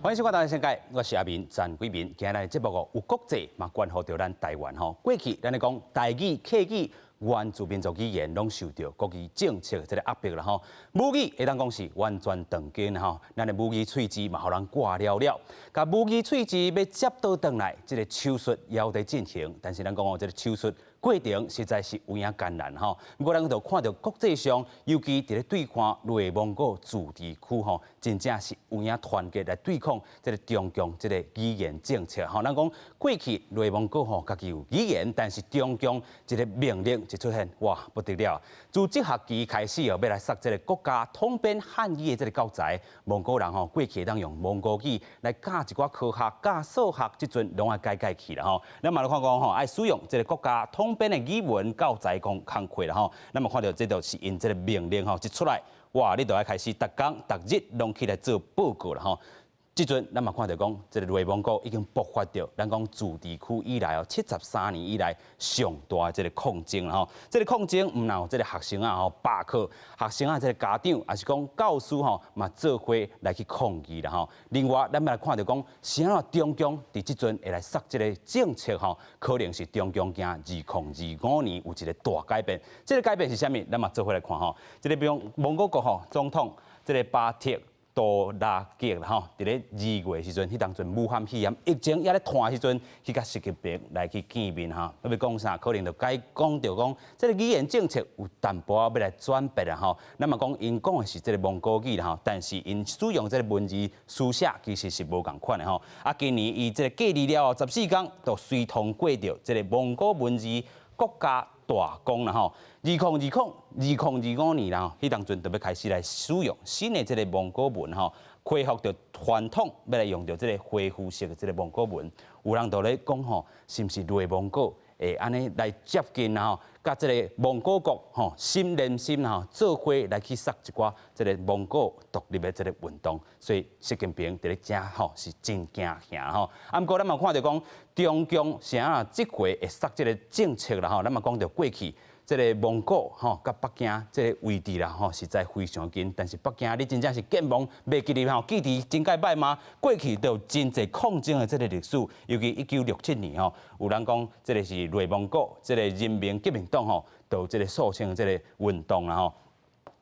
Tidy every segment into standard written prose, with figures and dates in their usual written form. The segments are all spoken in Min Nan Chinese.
歡迎收看《台灣世界》，我是阿明陳貴明。今日節目哦，有國際嘛關乎著咱台灣吼。過去咱咧講台語、客語、原住民族語言攏受著國語政策這个壓迫啦吼。母語會當講是完全斷根吼，咱的母語喙舌嘛，予人割了了。共母語喙舌欲接倒轉來，這个手術猶佇進行，但是咱講哦，這个手術過程實在是有影艱難吼。毋過咱就看著國際上，尤其佇咧對抗內蒙古自治區吼，真正是有影團結來對抗這个中共這个語言政策吼。咱講過去內蒙古吼，家己有語言，但是中共這个命令一出現，哇，不得了！自這學期開始哦，欲來殺這个國家統編漢語的這个教材，蒙古人吼過去會當用蒙古語來教一寡科學、教數學，這陣攏愛改改去啦吼。咱嘛來看講吼，愛使用這个國家統編的語文教材講工課啦吼。咱嘛看著這就是𪜶這个命令吼一出來，哇，你就愛開始逐工逐日攏起來做報告啦吼。這陣咱嘛看著講，這个內蒙古已經爆發著，咱講自治區以來哦，73年以來上大的這个抗爭啦吼。這个抗爭毋但有這个學生仔吼罷課，學生仔這个家長，抑是講教師吼嘛做伙來去抗議啦吼。另外，咱嘛來看著講，是按怎中共佇這陣會來殺這个政策吼，可能是中共驚2025年有一个大改變。這个改變是啥物？咱嘛做伙來看吼。這个比如蒙古國吼總統這个巴特多拉吉啦吼，佇咧2月時陣，彼當陣武漢肺炎疫情猶咧湠時陣，去共習近平來去見面吼，欲講啥？可能就該講著講，這个語言政策有淡薄仔欲來轉變啦吼。咱嘛講，𪜶講的是這个蒙古語啦吼，但是𪜶使用這个文字書寫其實是無仝款的吼。啊，今年伊這个隔離了後14工，就隨通過著這个蒙古文字國家大綱啦吼。2025年啦，彼當陣就欲開始來使用新的這个蒙古文吼，恢復著傳統，欲來用著這个恢復式的這个蒙古文。有人就咧講吼，是毋是內蒙古會按呢來接近啦吼，佮這个蒙古國吼心連心吼，做伙來去殺一寡這个蒙古獨立的這个運動。所以習近平佇咧遮吼是真驚嚇吼。啊，毋過咱嘛看著講中共是按怎這回會殺這个政策啦吼，咱嘛講著過去。這个蒙古吼，佮北京這个位置啦吼，實在非常近。但是北京你真正是健忘袂記得吼，記憶真蓋䆀嗎？過去就有真濟抗爭的這个歷史，尤其1967年吼，有人講這个是內蒙古這个人民革命黨吼，就有這个肅清這个運動啦吼。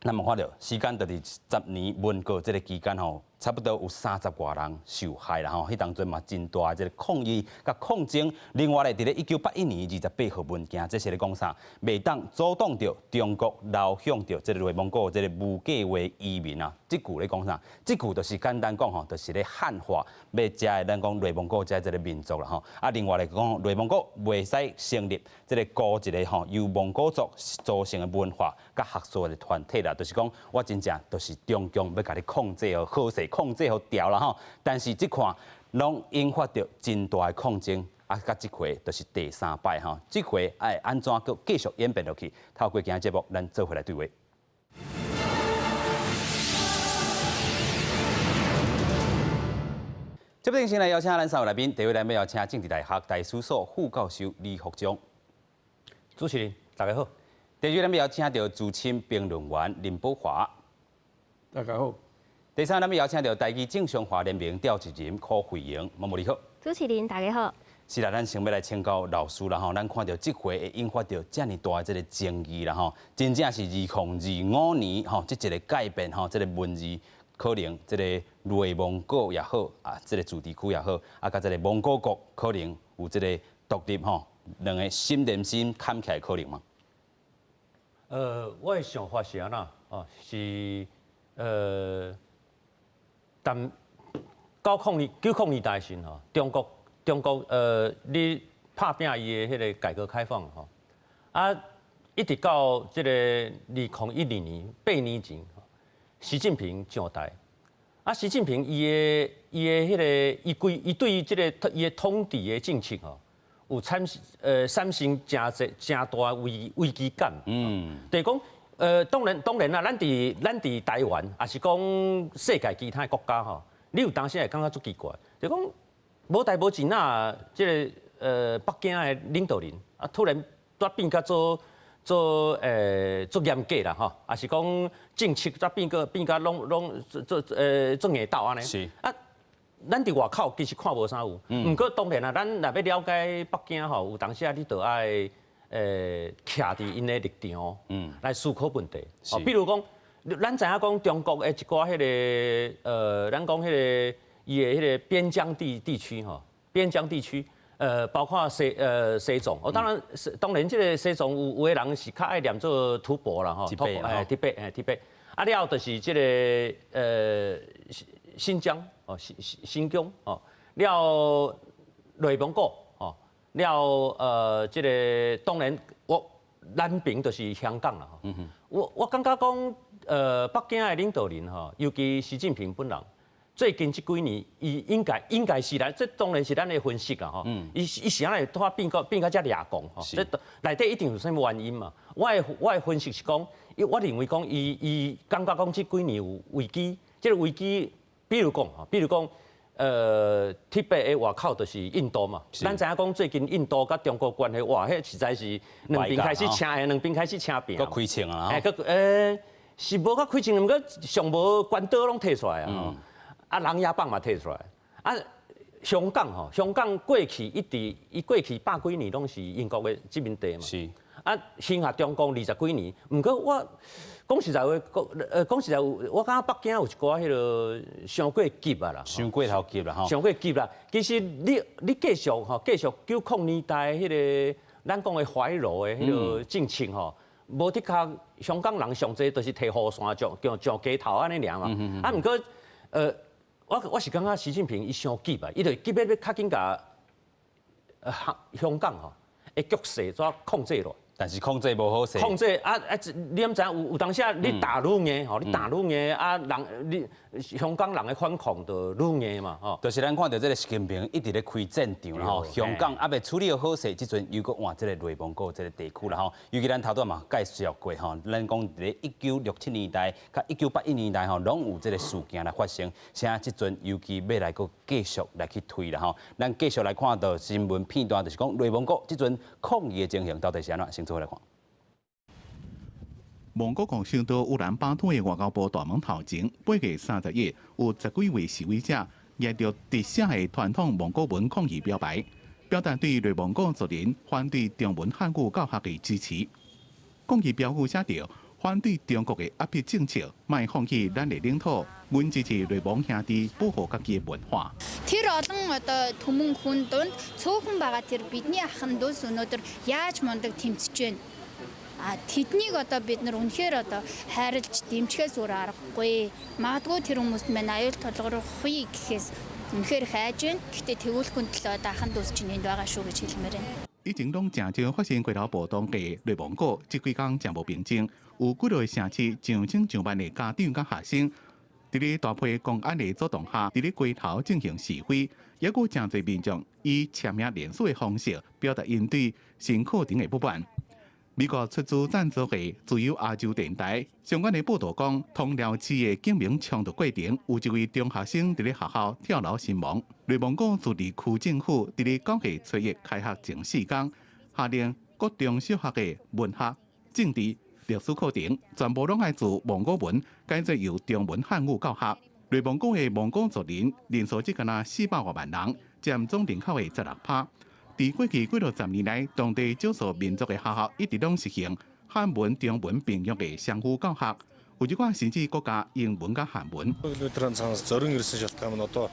咱嘛看著時間就佇10年文革這个期間吼，差不多有30外人受害啦吼。彼當陣嘛真大這个抗議佮抗爭。另外咧，佇咧1981年28號文件，這是咧講啥？袂當阻擋著中國流向著這个內蒙古這个無計劃移民啊。這句咧講啥？這句就是簡單講吼，就是咧漢化欲遮的咱講內蒙古遮這个民族啦吼。啊，另外來講，內蒙古袂使成立這个孤一个吼由蒙古族組成的文化佮學術的團體啦。就是講，我真正就是中共欲共你控制予好勢，控制予牢啦吼。但是這款攏引發著真大的抗爭，啊，佮這回就是第三擺吼。這回愛按怎閣繼續演變落去？透過今仔節目，咱做伙來對話。這邊先來邀請咱三位來賓，第一位來欲邀請政治大學台史所副教授李福章。主持人大家好。第二位咱欲邀請著資深評論員林寶華。大家好。第三，咱欲邀請著台語正常化聯盟召集人柯慧瑩，某某你好。主持人大家好。是啦，咱先欲來請教老師啦吼，咱看著這回會引發著遮爾大的這个爭議啦吼，真正是2025年吼，這一个改變吼，這个文字可能這个內蒙古也好啊，這个自治區也好，啊，佮這个蒙古國可能有這个獨立吼，兩个心連心崁起來可能嗎？我的想法是按怎哦，是但90年90年代時吼，中國你拍拚伊的彼个改革開放吼，啊，一直到這个2012年8年前，習近平上台，啊，習近平伊的彼个伊規伊對於這个伊的統治的政策吼，有產生誠濟誠大危機感。就是講，當然啦，咱佇台灣，抑是講世界其他的國家吼，你有當時會感覺足奇怪，就講無代無誌哪，這个北京的領導人啊，突然煞變甲做做足嚴格啦吼，抑是講政策煞變個變甲攏攏做做足硬鬥按呢。啊，咱佇外口其實看無啥有，毋過當然啊，咱若欲了解北京吼，有當時啊，你著愛徛佇𪜶的立場，來思考問題。哦，比如講，咱知影講中國的一寡彼个，咱講彼个伊的彼个邊疆地區吼，邊疆地區，包括西藏，哦，當然，當然這个西藏有的人是較愛念做吐蕃啦吼，吐蕃，嘿，吐蕃。啊了，就是這个新疆哦，新疆哦，了內蒙古哦，了這个當然我南邊就是香港啦。我感覺講，北京的領導人吼，尤其習近平本人，最近這幾年，伊應該是來，這當然是咱的分析啊吼。伊是按怎會拄仔變甲遮掠狂吼？這內底一定有啥物原因嘛？我的分析是講，我認為講，伊感覺講這幾年有危機，這个危機，比如講，鐵北的外口就是印度嘛。咱知影講最近印度佮中國關係，哇，彼實在是兩邊開始車，兩邊開始車拚。閣開槍啊！欸，閣是無閣開槍，毋過上無關刀攏提出來啊！啊，狼牙棒嘛提出來。啊，香港吼，香港過去一直，伊過去百幾年攏是英國的殖民地嘛。啊，現下中共20幾年，毋過我講實在話，講實在，我感覺北京有一寡彼个傷過急啊啦。傷過頭急啦吼。傷過急啦。其實你繼續吼，繼續90年代彼个咱講的懷柔的彼个政策吼，無的確香港人上濟都是提雨傘上街頭按呢爾嘛。啊，毋過我是感覺習近平伊傷急啊，伊就急欲欲較緊共香港吼的局勢怎控制落。但是控制無好勢。控制啊啊！你毋知影有當時啊，你打愈硬吼，你打愈硬啊，人你香港人的反抗就愈硬嘛吼。就是咱看著這个習近平一直咧開戰場啦吼，香港猶未處理好勢，這陣又閣換這个內蒙古這个地區啦吼。尤其咱頭拄嘛介紹過吼，咱講佇咧1967年代佮1981年代吼，攏有這个事件來發生。現在這陣尤其欲來閣繼續來去推啦吼。咱繼續來看著新聞片段，就是講內蒙古這陣抗議的情形到底是按怎？先做來看。蒙古國首都烏蘭巴托的外交部大門頭前，8月31，有十幾位示威者攑著直寫的傳統蒙古文抗議標牌，表達對內蒙古族人反對中文漢語教學的支持。抗議標語寫著反對中國的壓迫政策，莫放棄咱的領土，阮支持內蒙兄弟保護家己的文化。 Тэр олон одоо түмэн хүн дунд цөөхөн байгаа тэр бидний ахын дүүс өнөөдөр яаж мундаг тэмцэж байна. А тэднийг одоо бид нар үнэхээр одоо хайрлж дэмжихээс өөр аргагүй. Магадгүй тэр хүмүүст маань аюул тулгарахгүй гэхээс үнэхээр хайж байна. Гэхдээ тэгүүлэхгүй төлөө одоо ахын дүүс чинь энд байгаа шүү гэж хэлмээр байна. 以前攏誠少發生街頭暴動的內蒙古，這幾工誠無平靜，有幾个城市上千上萬的家長佮學生，佇咧大批公安的阻擋下，佇咧街頭進行示威，猶閣誠濟民眾以簽名連署的方式表達𪜶對新課程的不滿。美國出資贊助的自由亞洲電台相關的報導講，通遼市的警民衝突過程，有一位中學生佇咧學校跳樓身亡。內蒙古自治區政府佇咧9月初一開學前4工，下令各中小學的文學、政治、歷史課程全部攏愛自蒙古文改做由中文漢語教學。內蒙古的蒙古族人人數只敢若400外萬人，佔總人口的16%。佇過去幾落十年來，當地少數民族的學校一直攏實行漢文、中文並用的雙語教學，有一寡甚至閣加英文佮漢文。 Өнөөдөр цаанаас зорин ирсэн шалтгаан нь одоо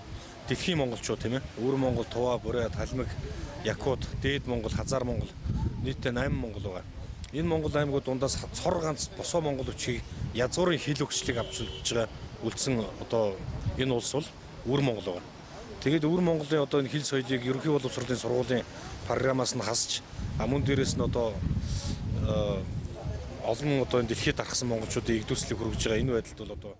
дэлхийн монголчууд тийм ээ. Өвөр Монгол, Тува, Бурят, Халмиг, Якут, Дээд Монгол, Хазар Монгол нийтдээ 8 монгол байгаа. Энэ Монгол аймагуд дундаас цор ганц босоо монгол үчиг язгуурын хэл хөгжлийг авч үлдэж байгаа үлдсэн одоо энэ улс бол Өвөр Монгол байгаа. Тэгээд Өвөр Монголын одоо энэ хэл соёлыг ерөнхий боловсролын сургуулийн програмаас нь хасч мөн дээрээс нь одоо олон одоо энэ дэлхийд тархсан монголчуудын эгдүүслийг хүргэж байгаа энэ байдалд бол одоо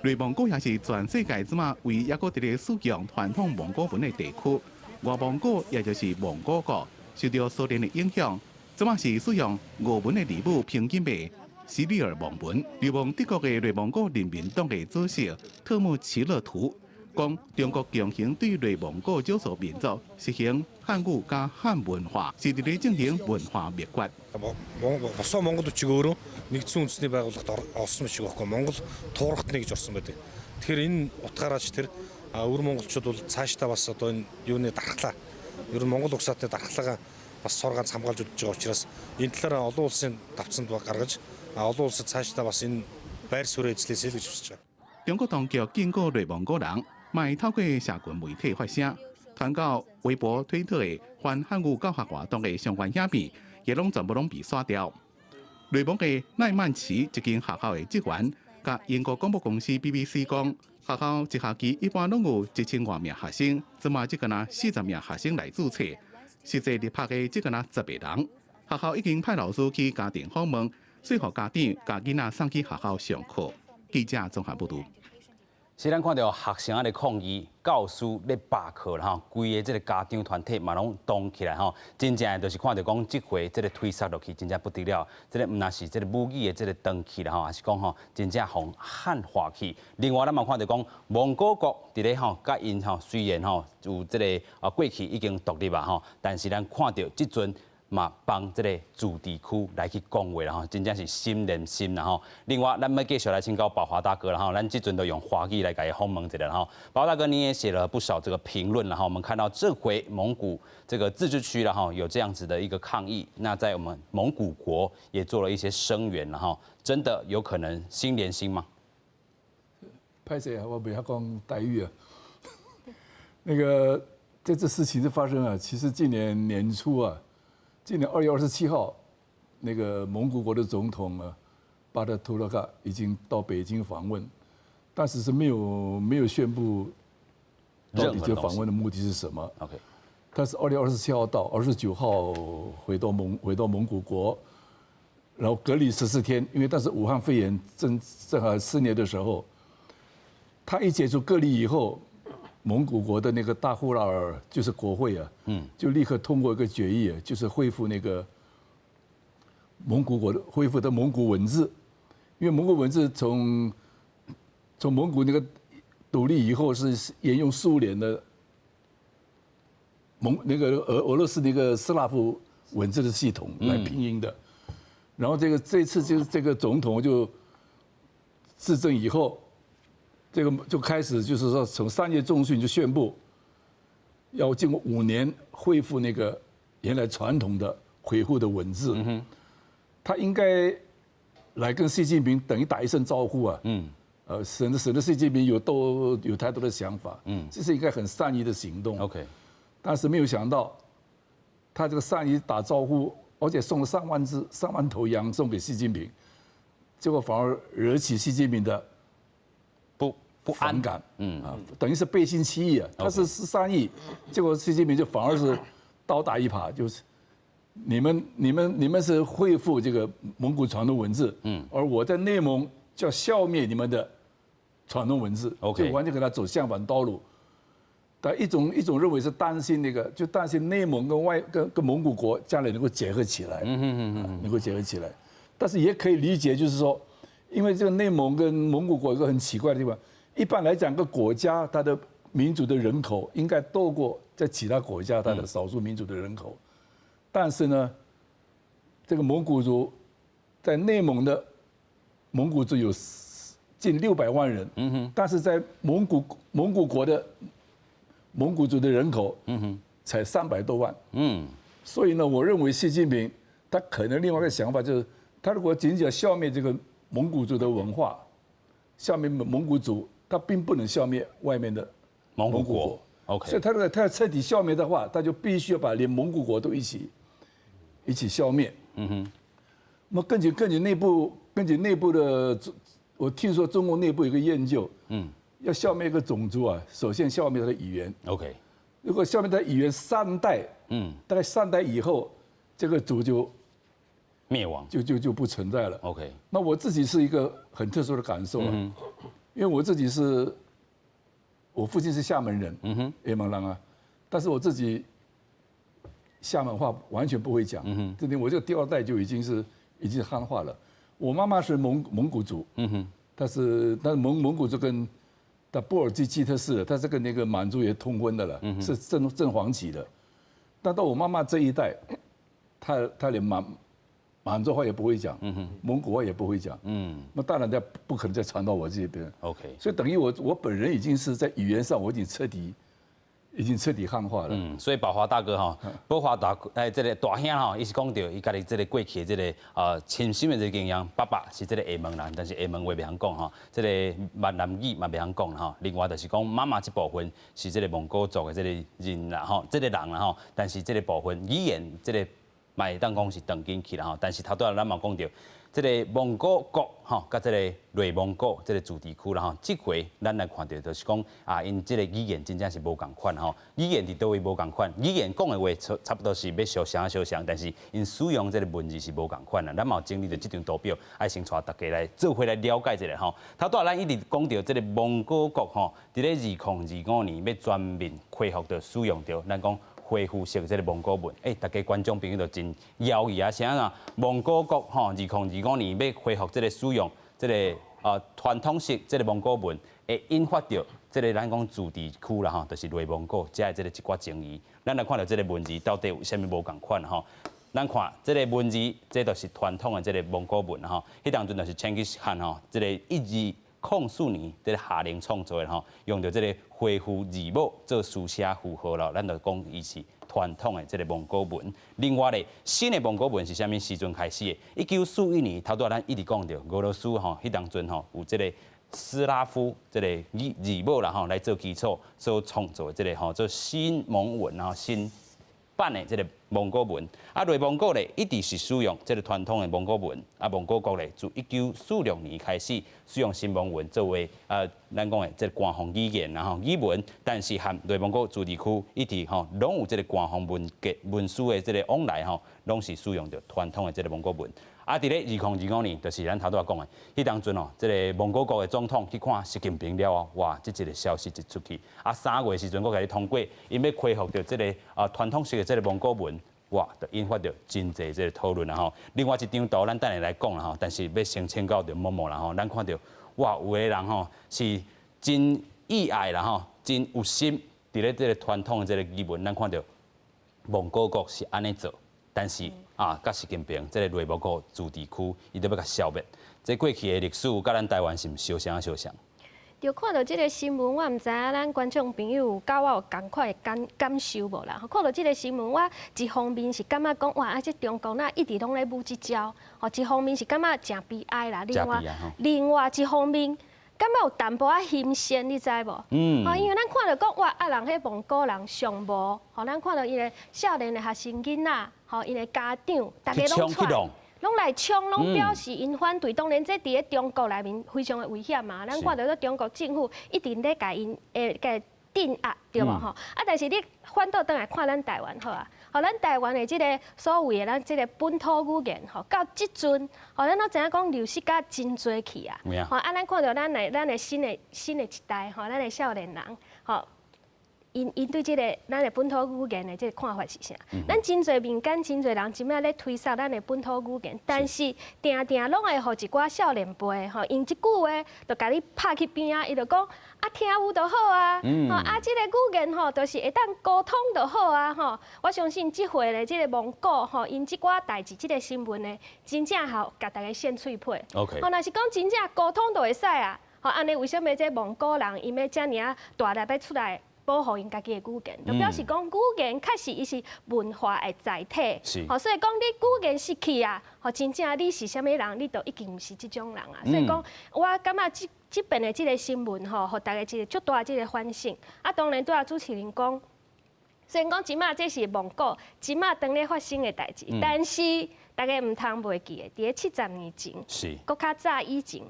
內蒙古也是全世界這馬唯一閣佇咧使用傳統蒙古文的地區。外蒙古也就是蒙古國，受著蘇聯的影響，這馬是使用俄文的字母拼音的西里爾蒙文。流亡德國的內蒙古人民黨的主席特木齊勒圖講，中國強行對內蒙古少數民族實行漢語佮漢文化，是佇咧進行文化滅絕。 Босоо Монгол үчиг өөрөө нэгдсэн үндэсний байгууллагад орсон биш байхгүй Монгол туурахтны гэж орсон байдаг. Тэгэхээр энэ утгаараа ч тэр А өвөр монголчууд бол цаашдаа бас одоо энэ юуны дархлаа ер нь Монгол угсаатны дархлаагаа бас цор ганц хамгаалж үлдэж байгаа учраас энэ талаараа олон улсын давтсанд гаргаж олон улсад цаашдаа бас энэ байр суурь эзлээсэй л гэж хүсэж байгаа. 中國當局警告內蒙古人，莫透過社群媒體發聲，傳到微博、推特的反漢語教學活動的相關影片，也攏全部攏被刷掉。內蒙的奈曼旗一間學校的職員，佮英國廣播公司 BBC 講，學校一學期一般攏有一千外名學生，這馬只干焦40名學生來註冊，實際入學的只干焦10個人。學校已經派老師去家庭訪問，說服家長共囡仔送去學校上課。記者綜合報導。是咱看著學生咧抗議，教師咧罷課啦吼，規个這个家長團體嘛攏動起來吼，真正就是看著講這回這个推捒落去，真正不得了。這个毋但是這个母語的這个斷去啦吼，抑是講吼真正予漢化去。另外，咱嘛看著講蒙古國佇咧吼，佮𪜶吼雖然吼有這个啊過去已經獨立啊吼，但是咱看著這陣嘛幫這个自治區來去講話啦吼，真正是心連心啦吼。另外，咱欲繼續來請教寶華大哥啦吼，咱這陣就用華語來共伊訪問一下啦吼。寶華大哥，你也寫了不少這個評論啦哈。我們看到這回蒙古這個自治區啦哈，有這樣子的一個抗議，那在我們蒙古國也做了一些聲援啦哈，真的有可能心連心嗎？歹勢啊，我袂曉講台語啊。那個這次事情的發生啊，其實今年年初啊。今年2月27號，那個蒙古國的總統啊，巴特圖勒卡已經到北京訪問，但是是沒有宣布到底這訪問的目的是什麼。 他是2月27號到，29號回到蒙古國，然後隔離14天，因為當時武漢肺炎正好肆虐的時候，他一解除隔離以後，蒙古國的那個大呼拉爾就是國會啊，就立刻通過一個決議，就是恢復那個蒙古國的恢復的蒙古文字，因為蒙古文字從蒙古那個獨立以後是沿用蘇聯的那個俄羅斯那個斯拉夫文字的系統來拼音的，然後這次就是這個總統就執政以後，這個就開始就是說，從3月中旬就宣布，要經過5年恢復那個原來傳統的回鶻的文字。他應該來跟習近平等於打一聲招呼啊。省得習近平有太多的想法。這是一個很善意的行動。 但是沒有想到，他這個善意打招呼，而且送了3萬隻、3萬頭羊送給習近平，結果反而惹起習近平的不反感，啊，等於是背信棄義啊。他是善意，結果習近平就反而是倒打一耙，就是你們是恢復這個蒙古傳統文字，而我在內蒙就要消滅你們的傳統文字，就完全跟他走相反道路。但一種認為是擔心那個，就擔心內蒙跟外跟跟蒙古國將來能夠結合起來，能夠結合起來。但是也可以理解，就是說，因為這個內蒙跟蒙古國有一個很奇怪的地方，一般來講，個國家它的民族的人口應該多過在其他國家它的少數民族的人口，但是呢，這個蒙古族在內蒙的蒙古族有近600萬人，但是在蒙古國的蒙古族的人口，才300多萬，所以呢，我認為習近平他可能另外一個想法就是，他如果僅僅要消滅這個蒙古族的文化，消滅蒙古族，他並不能消滅外面的蒙古國。OK，所以他如果他要徹底消滅的話，他就必須要把連蒙古國都一起消滅。那麼根據內部的，我聽說中國內部有個研究，要消滅一個種族啊，首先消滅他的語言。 如果消滅他的語言三代，大概三代以後，這個族就滅亡，就不存在了。 那我自己是一個很特殊的感受啊，因為我自己是，我父親是廈門人，廈門人啊，但是我自己廈門話完全不會講，這點我這個第二代就已經是漢化了。我媽媽是蒙古族，但是蒙古族跟他布爾吉特氏，他是跟那個滿族也通婚的了，是正黃旗的。但到我媽媽這一代，她連滿滿洲話也不會講，蒙古話也不會講，那當然不可能再傳到我這邊。 所以等於我本人已經是在語言上我已經徹底漢化了。嗯，所以寶華大哥吼，寶華大哎，這個大兄吼，伊是講著伊家己這個過去的這個親身的這個經驗，爸爸是這個廈門人，但是廈門話袂曉講吼，這個閩南語嘛袂曉講吼。另外就是講媽媽這部分是這個蒙古族的這個人啦吼，這個人啦吼，但是這個部分語言這個嘛會當講是斷根去啦吼。但是頭拄仔咱嘛講著，這個蒙古國吼，佮這個內蒙古這個自治區啦吼，這回咱來看著就是講啊，𪜶這個語言真正是無仝款吼，語言佇佗位無仝款，語言講的話差不多是欲相像相像，但是𪜶使用這個文字是無仝款啦。咱嘛有整理著這張圖表，愛先帶大家來做伙來了解一下吼。頭拄仔咱一直講著這個蒙古國吼，佇咧2025年欲全面恢復著使用著，咱講恢復式這個蒙古文，欸，大家觀眾朋友就真猶豫啊，啥啊？蒙古國吼，2025年欲恢復這個使用這個傳統式這個蒙古文，會引發著這個咱講自治區啦吼，就是內蒙古遮的這個一寡爭議。咱來看著這個文字到底有啥物無仝款吼？咱看這個文字，這就是傳統的這個蒙古文吼。彼當陣就是成吉思汗吼，這個1204年這個下令創造的吼，用著這個回鶻字母做書寫符號啦，咱就講伊是傳統的這個蒙古文。另外咧，新的蒙古文是啥物時陣開始的？1941年，頭拄仔咱一直講著俄羅斯吼，彼當陣吼有這個斯拉夫這個字母啦吼來做基礎所創造的這個吼做新蒙文吼新版的這個蒙古文。啊，內蒙古咧一直是使用這個傳統的蒙古文。啊，蒙古國咧自1946年開始使用新蒙文作為咱講的這個官方語言然後語文，但是和內蒙古自治區一直吼攏有這個官方文件文書的這個往來吼，攏是使用著傳統的這個蒙古文。啊，佇咧2025年，就是咱頭拄仔講的，彼當陣哦，這個蒙古國的總統去看習近平了後，哇，這一個消息一出去，啊，3月時陣閣共伊通過，𪜶欲恢復著這個傳統式的這個蒙古文，哇，就引發著真濟這個討論啦吼。另外一張圖，咱等下來講啦吼，但是欲先請教著某某啦吼，咱看著哇，有的人吼是真意愛啦吼，真有心，佇咧這個傳統的這個語文，咱看著蒙古國是按呢做，但是啊，佮習近平這個內蒙古自治區，伊都欲共消滅。這過去的歷史，佮咱台灣是毋是相像相像？就看著這個新聞，我毋知影咱觀眾朋友有佮我有仝款的感受無啦？看著這個新聞，我一方面是感覺講哇，啊，這中國若一直攏咧舞這招，吼，一方面是感覺誠悲哀啦。另外，另外一方面，感覺有淡薄仔欣羨，你知無？吼，因為咱看著講哇，啊，人彼蒙古人上無，吼，咱看著𪜶的少年的學生囡仔，吼，𪜶的家長，大家攏出來。攏來衝，攏表示𪜶反對。當然，這佇咧中國內面非常的危險嘛。咱看著說中國政府一定咧共𪜶會共鎮壓，對無吼？啊，但是你反倒轉來看咱台灣好啊，吼，咱台灣的這個所謂的咱這個本土語言吼，到這陣吼，咱攏知影講流失甲真濟去啊。吼，啊，咱看著咱的新的一代吼，咱的少年人吼。𪜶對這個咱的本土語言的這個看法是啥？咱真濟民間真濟人這擺咧推捒咱的本土語言，但是定定攏會予一寡少年輩吼，用一句話就共你拍去邊仔，伊就講啊聽有就好啊，吼啊這個語言吼，就是會當溝通就好啊吼。我相信這回的這個蒙古吼，𪜶這寡代誌，這個新聞呢，真正予共大家掀喙皮。 吼，若是講真正溝通就會使啊，吼按呢為啥物這蒙古人𪜶欲遮爾仔大力欲出來保護𪜶家己的語言，就表示講語言確實伊是文化的載體。吼，所以講你語言失去啊，吼，真正你是啥物人，你就已經毋是這種人啊。所以講，我感覺這遍的這個新聞吼，予大家一個足大這個反省。啊，當然拄仔主持人講，雖然講這擺這是蒙古，這擺當咧發生的代誌，但是大家毋通袂記得，佇咧70年前，閣較早以前，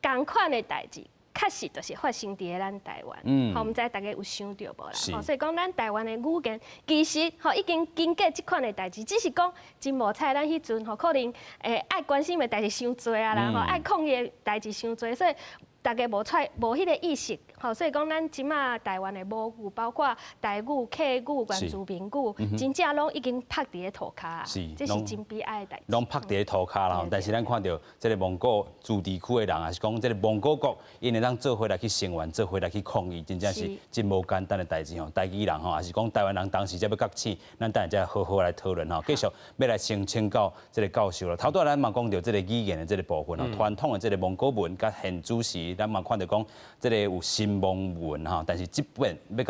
仝款的代誌，確實就是發生佇咧咱台灣，吼，毋知大家有想著無啦？吼，所以講咱台灣的語言其實吼已經經過這款的代誌，只是講真無彩，咱彼陣吼可能愛關心的代誌傷濟啊啦，吼愛抗議的代誌傷濟，所以逐家無揣無彼个意識，吼，所以講咱這馬台灣的母語，包括台語、客語、原住民語，真正攏已經曝佇咧塗跤，這是真悲哀的代誌。攏曝佇咧塗跤啦，但是咱看著這个蒙古自治區的人，抑是講這个蒙古國，𪜶會當做伙來去聲援，做伙來去抗議，真正是真無簡單的代誌吼。台語人吼，抑是講台灣人當時才欲覺醒，咱等下才好好來討論吼。繼續欲來先請教這个教授啦。頭拄仔咱嘛講著這个語言的這个部分吼，傳統的這个蒙古文佮現主時，咱嘛看著講這个有新蒙文吼，但是這本欲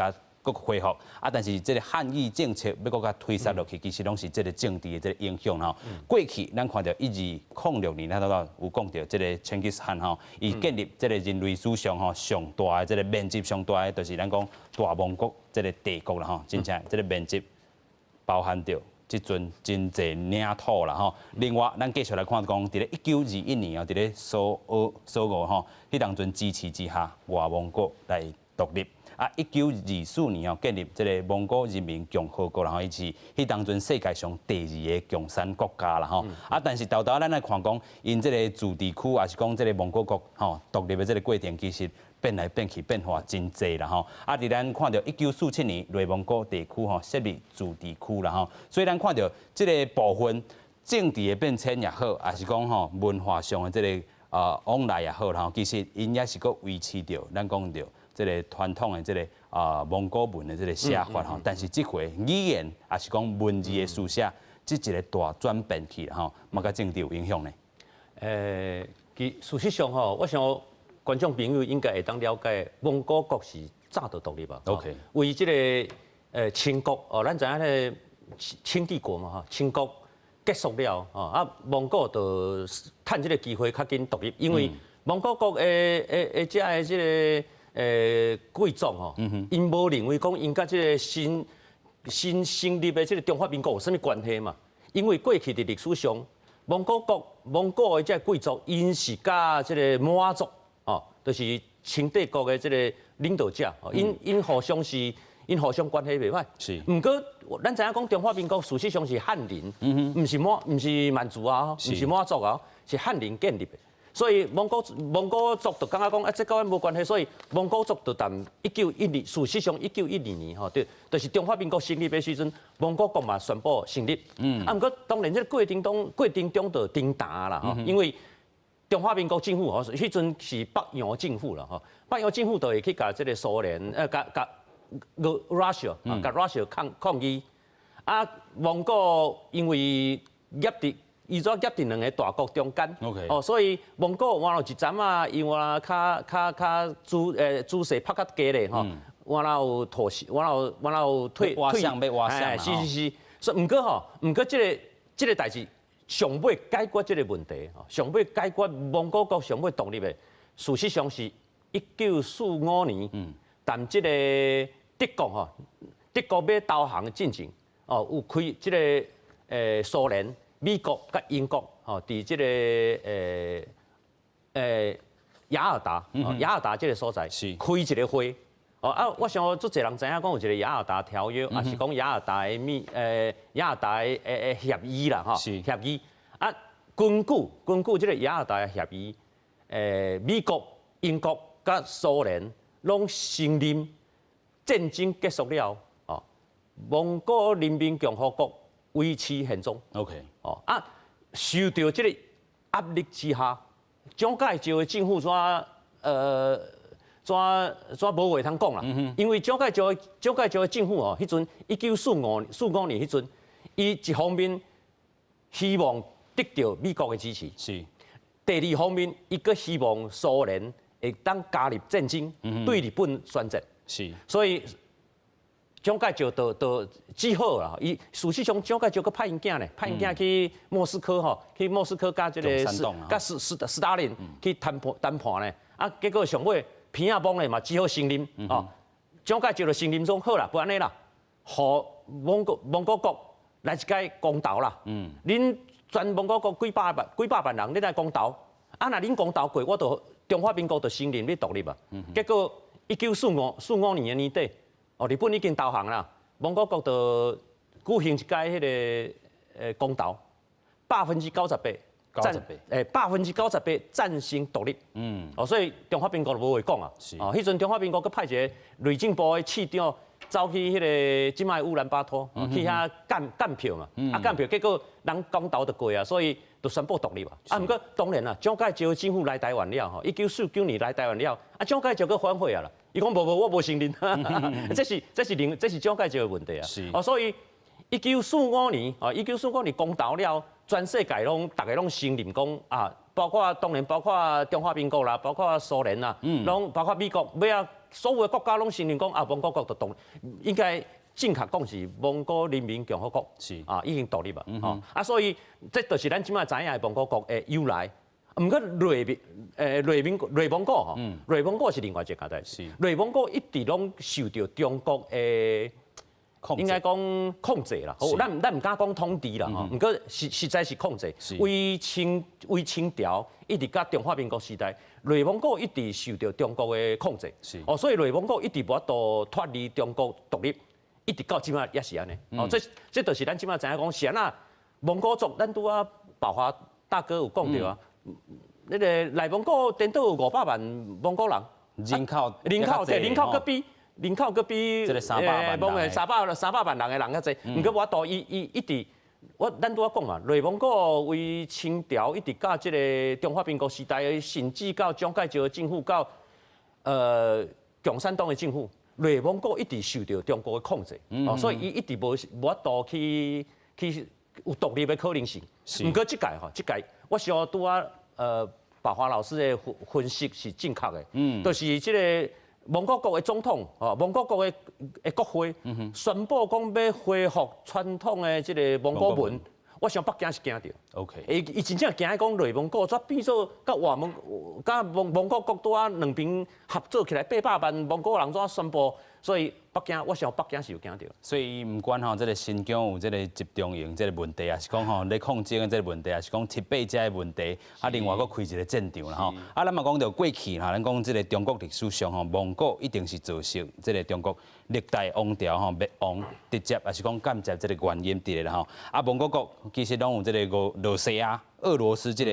共閣恢復啊，但是這个漢語政策欲閣共推捒落去，其實攏是這个政治的這个影響吼。過去咱看著1206年，咱拄仔有講著這个成吉思汗吼，伊建立這个人類史上吼上大的這个面積上大的，就是咱講大蒙古這个帝國啦吼，真正這个面積包含著這陣真濟領土啦吼。另外，咱繼續來看講，佇咧1921年哦，佇咧蘇俄蘇俄吼，彼當陣支持之下，外蒙古來獨立。啊，1924年哦，建立這个蒙古人民共和國，然後伊是彼當陣世界上第二个共產國家啦吼。啊，但是沓沓咱來看講，𪜶這个自治區，抑是講這个蒙古國吼獨立的這个過程，其實變來變去變化真濟啦吼。啊，佇咱看著1947年內蒙古地區吼設立自治區啦吼，所以咱看著這个部分政治的變遷也好，抑是講吼文化上的這个往來也好啦吼，其實𪜶也是閣維持著咱講著這个傳統的這个蒙古文的這个寫法吼，但是這回語言抑是講文字的書寫，這一个大轉變去吼，嘛佮政治有影響呢。其事實上吼，我想觀眾朋友應該會當了解，蒙古國是早就獨立啊。 為這个清國哦，咱知影彼个清帝國嘛吼，清國結束了哦，啊蒙古就趁這个機會較緊獨立，因為蒙古國的遮的這个貴族吼，𪜶無認為講𪜶佮這个新新成立的這个中華民國有啥物關係嘛？因為過去佇歷史上，蒙古國蒙古的這个貴族，𪜶是佮這个滿族哦，就是清帝國的這个領導者，𪜶互相關係袂歹。毋過咱知影講中華民國事實上是漢人，毋是滿族啊，毋是滿族啊，是漢人建立的。所以蒙古族就感覺講啊，這佮阮無關係，所以蒙古族就佇1912，事實上1912年吼，對，就是中華民國成立的時陣，蒙古國嘛宣布成立。啊，毋過當然這個過程中就停打啦，吼，因為中華民國政府吼，彼陣是北洋政府啦，吼，北洋政府就會去共這个蘇聯，共共 Russia 啊，共 Russia 抗議。啊，蒙古因為夾佇伊怎夾佇兩个大國中間，哦，所以蒙古換落一陣仔，因為較姿勢拍較低咧吼，換了有妥協，換了有退退，是是是，所以毋過吼，毋過這个代誌上尾解決這个問題，上尾解決蒙古國上尾獨立的，事實上是1945年，但這个德國吼，德國欲投降進前，哦，有開這个蘇聯、美國佮英國吼，佇這个雅爾達，雅爾達這个所在開一个會，哦啊，我想足濟人知影講有一个雅爾達條約，抑是講雅爾達的密雅爾達的協議啦，吼，協議啊，根據這个雅爾達的協議，美國、英國佮蘇聯攏承認戰爭結束了，哦，蒙古人民共和國維持現狀。 哦啊，受著這个壓力之下，蔣介石的政府怎怎怎無話通講啦？因為蔣介石的政府哦，彼陣1945年彼陣，伊一方面希望得著美國的支持，第二方面，伊閣希望蘇聯會當加入戰爭，對日本宣戰。所以蔣介石就只好啦，伊事實上蔣介石閣派𪜶囝呢，派𪜶囝去莫斯科吼，去莫斯科佮這个佮斯大林去談判呢。啊，結果上尾鼻仔摸咧嘛，只好承認哦。蔣介石就承認講好啦，無按呢啦，予蒙古國來一擺公投啦。恁全蒙古國幾百萬人，恁來公投。啊，若恁公投過，我就中華民國就承認你獨立啊。結果一九四五年的年底，哦，日本已經投降啦，蒙古國就舉行一擺彼个公投，98%誒98%贊成獨立。哦，所以中華民國就無話講啊。哦，彼陣中華民國閣派一个內政部的次長走去彼个這擺烏蘭巴托去遐監監票嘛。啊，監票結果人公投就過啊，所以就宣布獨立啊。啊，毋過當然啦，蔣介石政府來台灣了吼，1949年來台灣了，啊，蔣介石閣反悔啊啦。伊講無無，我無承認。這是蔣介石的問題啊。哦，所以一九四五年，哦，一九四五年公投了，全世界攏逐个攏承認講啊，包括當然包括中華民國啦，包括蘇聯啦，攏包括美國，尾仔所有的國家攏承認講啊，蒙古國就獨，應該正確講是蒙古人民共和國，啊，已經獨立啊，哦，啊，所以這就是咱這擺知影的蒙古國的由來。毋過內蒙古吼，內蒙古是另外一個代誌。內蒙古一直攏受著中國的應該講控制啦，好，咱毋敢講統治啦，吼，毋過實在是控制。為清朝一直到中華民國時代，內蒙古一直受著中國的控制。哦，所以內蒙古一直無法度脫離中國獨立，一直到這擺也是按呢。哦，這就是咱這擺知影講是按怎蒙古族，咱拄仔寶華大哥有講著啊。那个內蒙古顛倒有500萬蒙古人，人口人口對人口閣比人口閣比這个300萬人，300萬人的人較濟。毋過無法度伊伊一直，我咱拄仔講嘛，內蒙古為清朝一直到這个中華民國時代，甚至到蔣介石政府到共產黨的政府，內蒙古一直受著中國的控制，哦，所以伊一直無法度去有獨立的可能性。毋過這屆吼，這屆我想拄仔寶華老師的分析是正確的，就是這个蒙古國的總統，哦，蒙古國的國會宣布講欲恢復傳統的這个蒙古文，我想北京是驚著。 伊伊真正驚講內蒙古煞變做佮外蒙佮蒙古國拄仔兩邊合作起來800萬蒙古人怎宣布？所以北京，我想北京是有驚著。所以毋管吼，這个新疆有這个集中營這个問題，抑是講吼咧抗爭的這个問題，抑是講七八這个問題，啊，另外閣開一個戰場啦吼。啊，咱嘛講著過去吼，咱講這个中國歷史上吼，蒙古一定是造成這个中國歷代王朝吼滅亡直接，抑是講間接這个原因佇咧啦吼。啊，蒙古國其實攏有這个俄羅斯這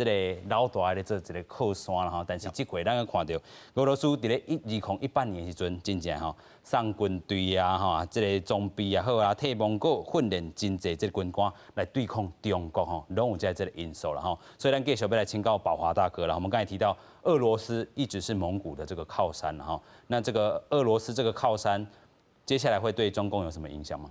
个老大咧做一个靠山啦吼。但是這回咱看著俄羅斯佇咧2018年的時陣，真正吼送軍隊啊吼，這个裝備也好啊，替蒙古訓練真濟這个軍官來對抗中國吼，攏有這個因素啦吼。所以咱繼續欲來請教寶華大哥啦。我們剛才提到俄羅斯一直是蒙古的這個靠山啦吼，那這個俄羅斯這個靠山，接下來會對中共有什麼影響嗎？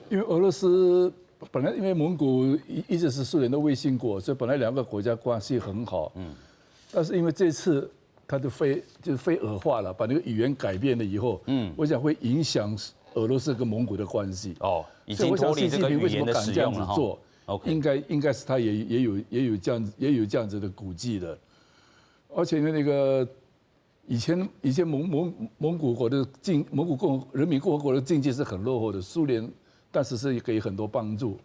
因為俄羅斯本來因為蒙古一直是蘇聯的衛星國，所以本來兩個國家關係很好。但是因為這次他就非俄化了，把那個語言改變了以後，我想會影響俄羅斯跟蒙古的關係。哦，已經脫離這個語言的使用了。做，應該是他也有這樣子的估計的。而且呢，那個以前蒙古人民共和國的經濟是很落後的，蘇聯但是是給很多幫助。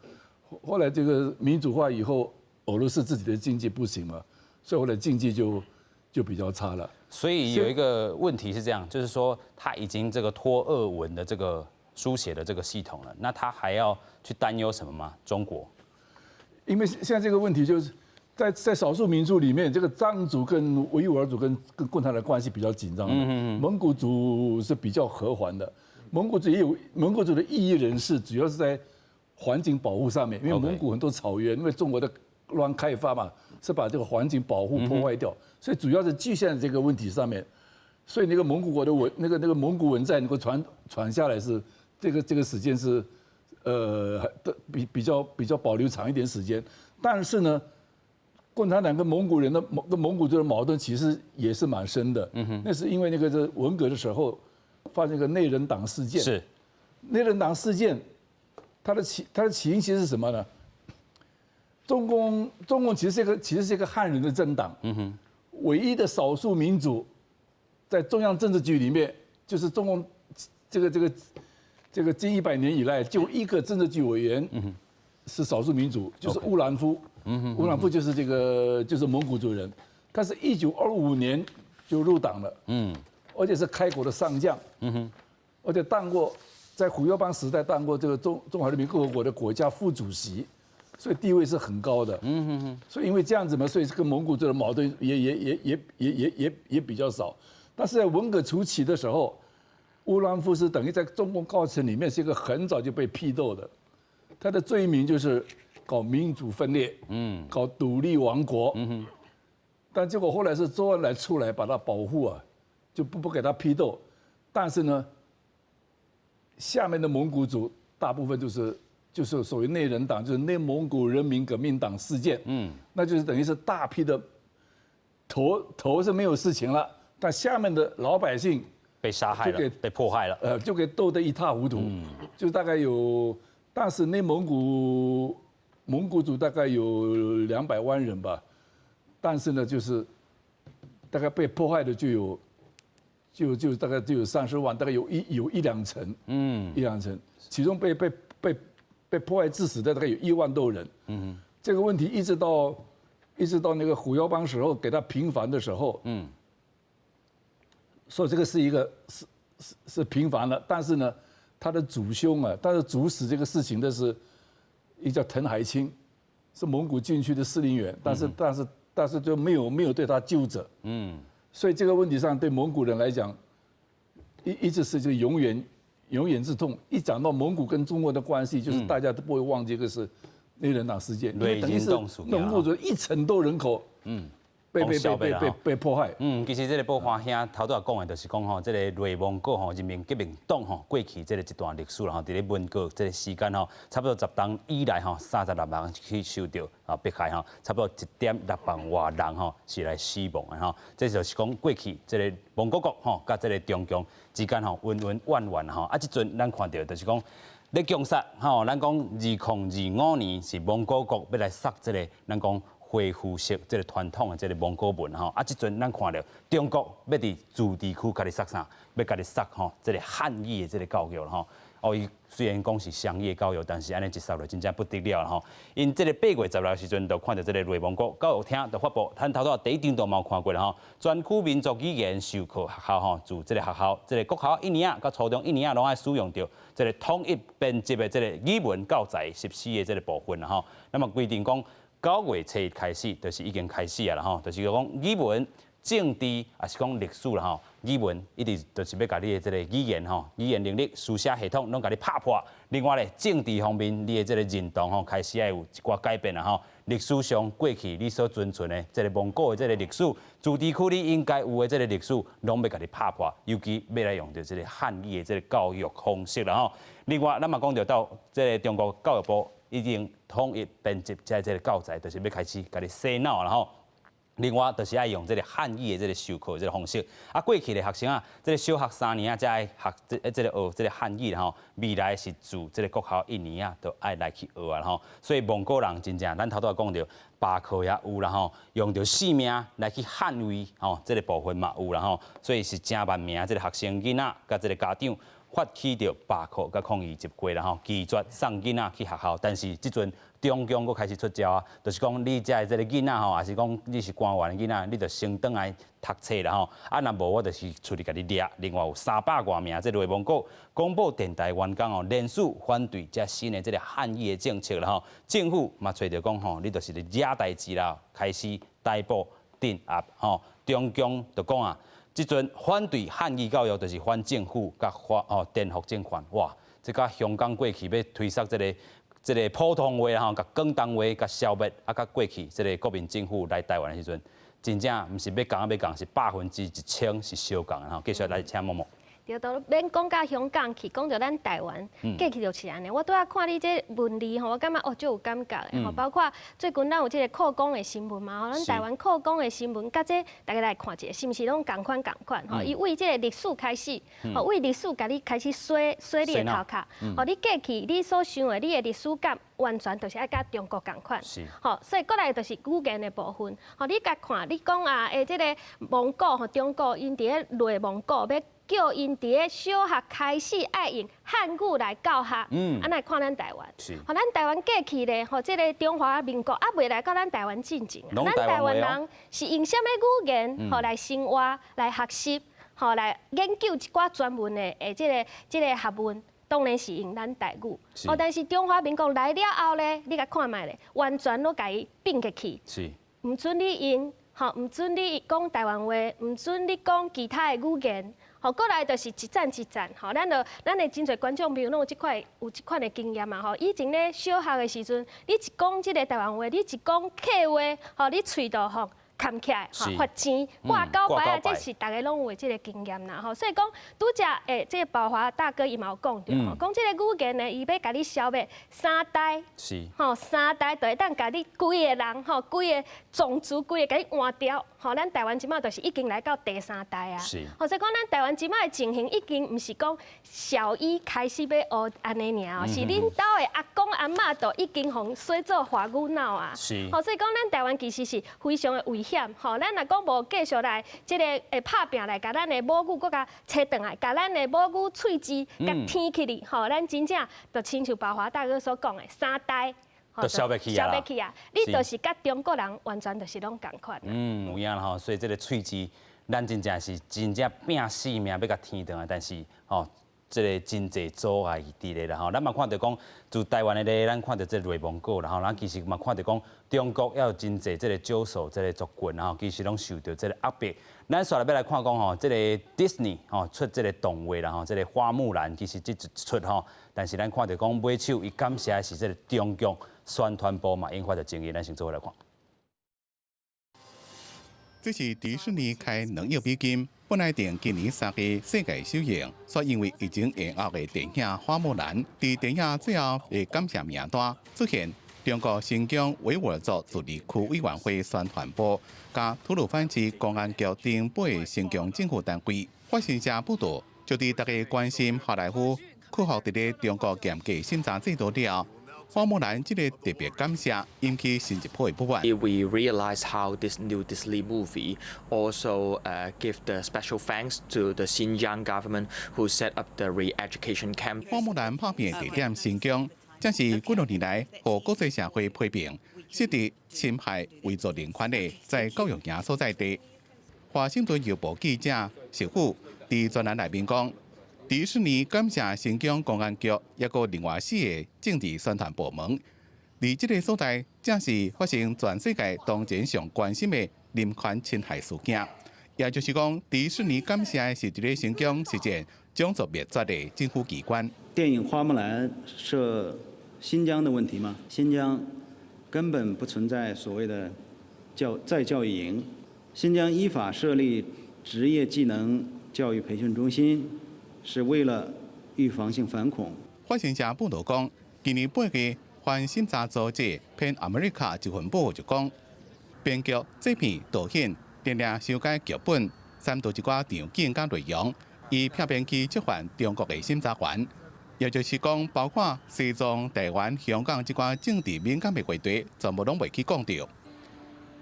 後來這個民主化以後，俄羅斯自己的經濟不行嘛，所以後來經濟就比較差了。所以有一個問題是這樣，就是說他已經這個脫俄文的這個書寫的這個系統了，那他還要去擔憂什麼嗎？中國？因為現在這個問題就是在少數民族裡面，這個藏族跟維吾爾族跟共產黨的關係比較緊張。蒙古族是比較和緩的。蒙古族也有蒙古族的異議人士，主要是在環境保護上面，因為蒙古很多草原，因為中國的亂開發嘛，是把這個環境保護破壞掉，所以主要是局限在這個問題上面。所以那個蒙古國的文，那個蒙古文在能夠傳下來是這個時間是，比較保留長一點時間。但是呢，共產黨跟蒙古人的跟蒙古族的矛盾其實也是蠻深的。那是因為那個是文革的時候發生一個內人黨事件。內人黨事件，它的起因其實是什麼呢？中共其實是一個漢人的政黨。唯一的少數民族在中央政治局裡面，就是中共這個近100年以來就一個政治局委員是少數民族，就是烏蘭夫。烏蘭夫就是這個就是蒙古族人，他是1925年就入黨了。而且是開國的上將。而且當過在胡耀邦時代當過這個中華人民共和國的國家副主席。所以地位是很高的。所以因為這樣子嘛，所以跟蒙古族的矛盾也比較少。但是在文革初期的時候，烏蘭夫是等於在中共高層裡面是一個很早就被批鬥的，他的罪名就是搞民族分裂，搞獨立王國。但結果後來是周恩來出來把他保護啊，就不給他批鬥。但是呢，下面的蒙古族大部分就是所謂內人黨，就是內蒙古人民革命黨事件，那就是等於是大批的頭是沒有事情了，但下面的老百姓被殺害了，被迫害了，就給鬥得一塌糊塗，就大概有，當時內蒙古族大概有200萬人吧，但是呢，就是大概被迫害的就有，就大概就有30萬，大概有一兩成，一兩成，其中被迫害致死的大概有1萬多人，這個問題一直到那個胡耀邦時候給他平反的時候，說這個是一個是平反了，但是呢，他的主凶啊，但是主使這個事情的是一個叫滕海清，是蒙古軍區的司令員，但是就沒有對他究責，所以這個問題上對蒙古人來講，一直是就永遠永遠之痛。一講到蒙古跟中國的關係，就是大家都不會忘記這個是內人黨事件，因為等於是蒙古族一成多人口，被迫害。其實這個寶華兄頭拄仔講的，就是講吼，這個內蒙古吼人民革命黨吼過去這個一段歷史啦吼，佇咧文革這個時間吼，差不多10冬以來吼，36萬去受著啊迫害吼，差不多1.6萬外人吼是來死亡的吼。這就是講過去這個蒙古國吼，佮這個中共之間吼恩恩怨怨吼。啊，這陣咱看著就是講咧共殺吼，咱講2025年是蒙古國欲來殺這個，咱講恢復式這個傳統的這個蒙古文吼，啊，這陣咱看著中國欲佇自治區共你殺啥？欲共你殺吼，這個漢語的這個教育吼。哦，伊雖然講是雙語的教育，但是按呢一殺落真正不得了吼。𪜶這個8月16時陣，就看著這個內蒙古教育廳就發布，咱頭拄仔第一張圖嘛有看過啦吼。全區民族語言授課學校吼，自這個學校，這個國小一年仔佮初中一年仔攏愛使用著這個統一編輯的這個語文教材實施的這個部分啦吼。那麼規定講，9月初一開始，就是已經開始啊啦吼，就是講語文、政治，抑是講歷史啦吼。語文一直就是欲共你的這個語言吼，語言能力、書寫系統攏共你拍破。另外咧，政治方面，你的這個認同吼，開始愛有一寡改變啦吼。歷史上過去你所存存的這個蒙古的這個歷史，自治區你應該有的這個歷史，攏欲共你拍破。尤其欲來用著這個漢語的這個教育方式啦吼。另外，咱嘛講著到這個中國教育部已經統一編輯這個教材，就是欲開始共你洗腦啦吼。另外，就是愛用這個漢語的這個授課這個方式。啊，過去的學生啊，這個小學3年仔才愛學這個學這個漢語吼，未來是自這個國小一年仔就愛來去學啊吼。所以蒙古人真正，咱頭拄仔講著罷課也有啦吼，用著性命來去捍衛吼，這個部分嘛有啦吼。所以是誠萬名這個學生囡仔佮這個家長發起著罷課佮抗議集會啦吼，拒絕送囡仔去學校。但是這陣中共閣開始出招啊，就是講你遮的這個囡仔吼，抑是講你是官員的囡仔，你就先轉來讀冊啦吼。啊，若無我就是出去共你掠。另外有300外名這個內蒙古廣播電臺員工哦，連署反對遮新的這個漢語的政策啦吼。政府嘛揣著講吼，你就是咧惹代誌啦，開始逮捕鎮壓吼。中共就講啊，這陣反對漢語教育，就是反政府佮反哦顛覆政權。哇，這佮香港過去欲推捒這個普通話吼，共廣東話共消滅，啊，佮過去這個國民政府來台灣的時陣，真正毋是欲仝仔欲仝，是10%是相仝的吼。繼續來請某某。對，都免講到香港去，講著咱台灣，過去就是按呢。我拄仔看你這文字吼，我感覺哦，足有感覺的吼。包括最近咱有這個擴工的新聞嘛吼，咱台灣擴工的新聞，佮這大家來看一下，是毋是攏仝款仝款吼？伊為這個歷史開始，吼，為歷史共你開始洗洗你的頭殼。吼，你過去你所想的，你的歷史感完全就是愛佮中國仝款。吼，所以過來就是語言的部分。吼，你共看，你講啊，欸，這個蒙古吼，中國𪜶佇咧內蒙古欲叫𪜶佇咧小學開始愛用漢語來教學，啊，來看咱台灣，吼，咱台灣過去咧，吼，這個中華民國猶未來到咱台灣進前，咱台灣人是用啥物語言吼來生活、來學習、吼來研究一寡專門的這個學問。當然是用咱台語。哦，但是中華民國來了後咧，你共看覓咧，完全攏共伊變過去。毋准你用，吼，毋准你講台灣話，毋准你講其他的語言。吼，過來就是一層一層，吼，咱就咱的真濟觀眾朋友攏有這款的經驗嘛，吼。以前咧小學的時陣，你一講這個台灣話，你一講客話，吼，你喙就吼崁起來，吼，罰錢掛狗牌啊，這是逐家攏有的這個經驗啦，吼。所以講，拄才欸，這個寶華大哥伊嘛有講著，吼，講這個語言呢，伊欲共你消滅三代，吼，三代就會當共你規个人，吼，規个種族，規个共你換掉，吼。咱台灣這馬就是已經來到第三代啊，吼，所以講咱台灣這馬的情形已經毋是講小一開始欲學按呢爾，是恁兜的阿公阿嬤都已經予洗做華語腦啊，吼，所以講咱台灣其實是非常的危險，吼，咱若講無繼續來這個會拍拚來，共咱的母語閣共揣轉來，共咱的母語喙舌共添起來，吼，咱真正就親像寶華大哥所講的三代。都消袂去啊！消袂去啊！你就是佮中國人完全就是攏仝款。嗯，有影啦吼，所以這個喙舌，咱真正是真正拚性命欲共添轉來，但是吼，這個真濟阻礙佇咧啦吼。咱嘛看著講，自台灣的咧，咱看著這個內蒙古啦吼，咱其實嘛看著講，中國也有真濟這個少數這個族群吼，其實攏受著這個壓迫。咱煞來欲來看講吼，這個 Disney 吼出這個動畫啦吼，這個花木蘭其實這一出吼，但是咱看著講尾手伊感謝的是這個中共宣傳部嘛，引發著爭議，咱先做伙來看。這是迪士尼開2億美金，本來定今年3月世界首映，卻因為疫情延後的電影《花木蘭》，佇電影最後的感謝名單出現中國新疆維吾爾族自治區委員會宣傳部佮吐魯番市公安局等八个新疆政府單位。法新社報導，就佇大家關心好萊塢克服佇咧中國嚴格審查制度了後，花木蘭這個特別感謝引起新一波的不滿。 We realize how this new Disney movie also give the special thanks to the Xinjiang government who set up the re-education camp。花木蘭拍片地點新疆，正是幾多年來予國際社會批評涉及侵害維族人權的再教育營所在地。華盛頓郵報記者石虎佇專欄內面講，迪士尼感謝新疆公安局，抑閣另外四个政治宣傳部門，而這个所在正是發生全世界當前上關心的人權侵害事件。也就是講，迪士尼感謝的是佇咧新疆實踐種族滅絕的政府機關。電影《花木蘭》涉新疆的問題嗎？新疆根本不存在所謂的教再教育營。新疆依法設立職業技能教育培訓中心，是為了預防性反恐。法新社報導講，今年8月，反審查組織 PEN America 一份報告就講，編劇、製片、導演連連修改劇本，刪除一寡場景佮內容，以避免去觸犯中國的審查員。也就是講，包括西藏、台灣、香港這寡政治敏感的話題，全部攏袂去講著。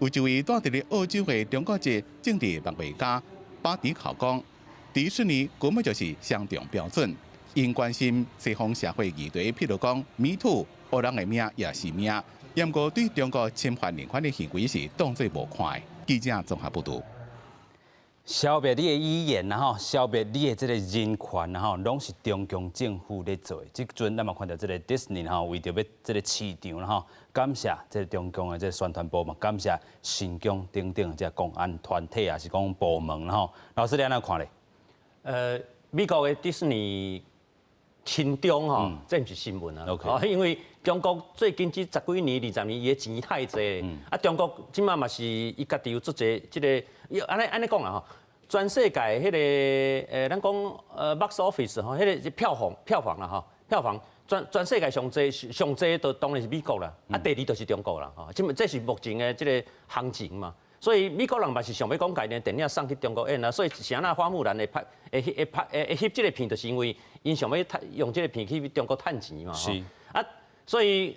有一位蹛佇咧澳洲的中國籍政治漫畫家巴迪考講，迪士尼根本就是雙重標準，𪜶關心西方社會議題，譬如講 Me Too，烏人的命也是命，毋過對中國侵犯人權的行為是當作無看。記者綜合報導。消滅你的語言啦吼，消滅你的這個人權啦吼，攏是中共政府咧做的。這陣咱嘛看著這個迪士尼吼，為著欲這個市場啦吼，感謝這個中共的這個宣傳部嘛，感謝新疆等等這個公安團體也是講部門啦吼。老師你按怎看咧？美國的迪士尼親中吼，這毋是新聞啊。因為中國最近這十幾年、20年，伊的錢太濟。啊，中國這馬嘛是伊家己有足濟這个，按呢按呢講啦吼，全世界彼个咱講box office 吼，彼个票房啦吼，票房全世界上濟上濟都當然是美國啦，啊，第二就是中國啦，吼，這是目前的這个行情嘛。所以美國人嘛是想欲講家己電影送去中國演啊，所以啥那花木蘭會拍會會拍會會翕這个片，就是因為𪜶想欲用這个片去中國趁錢嘛。啊，所以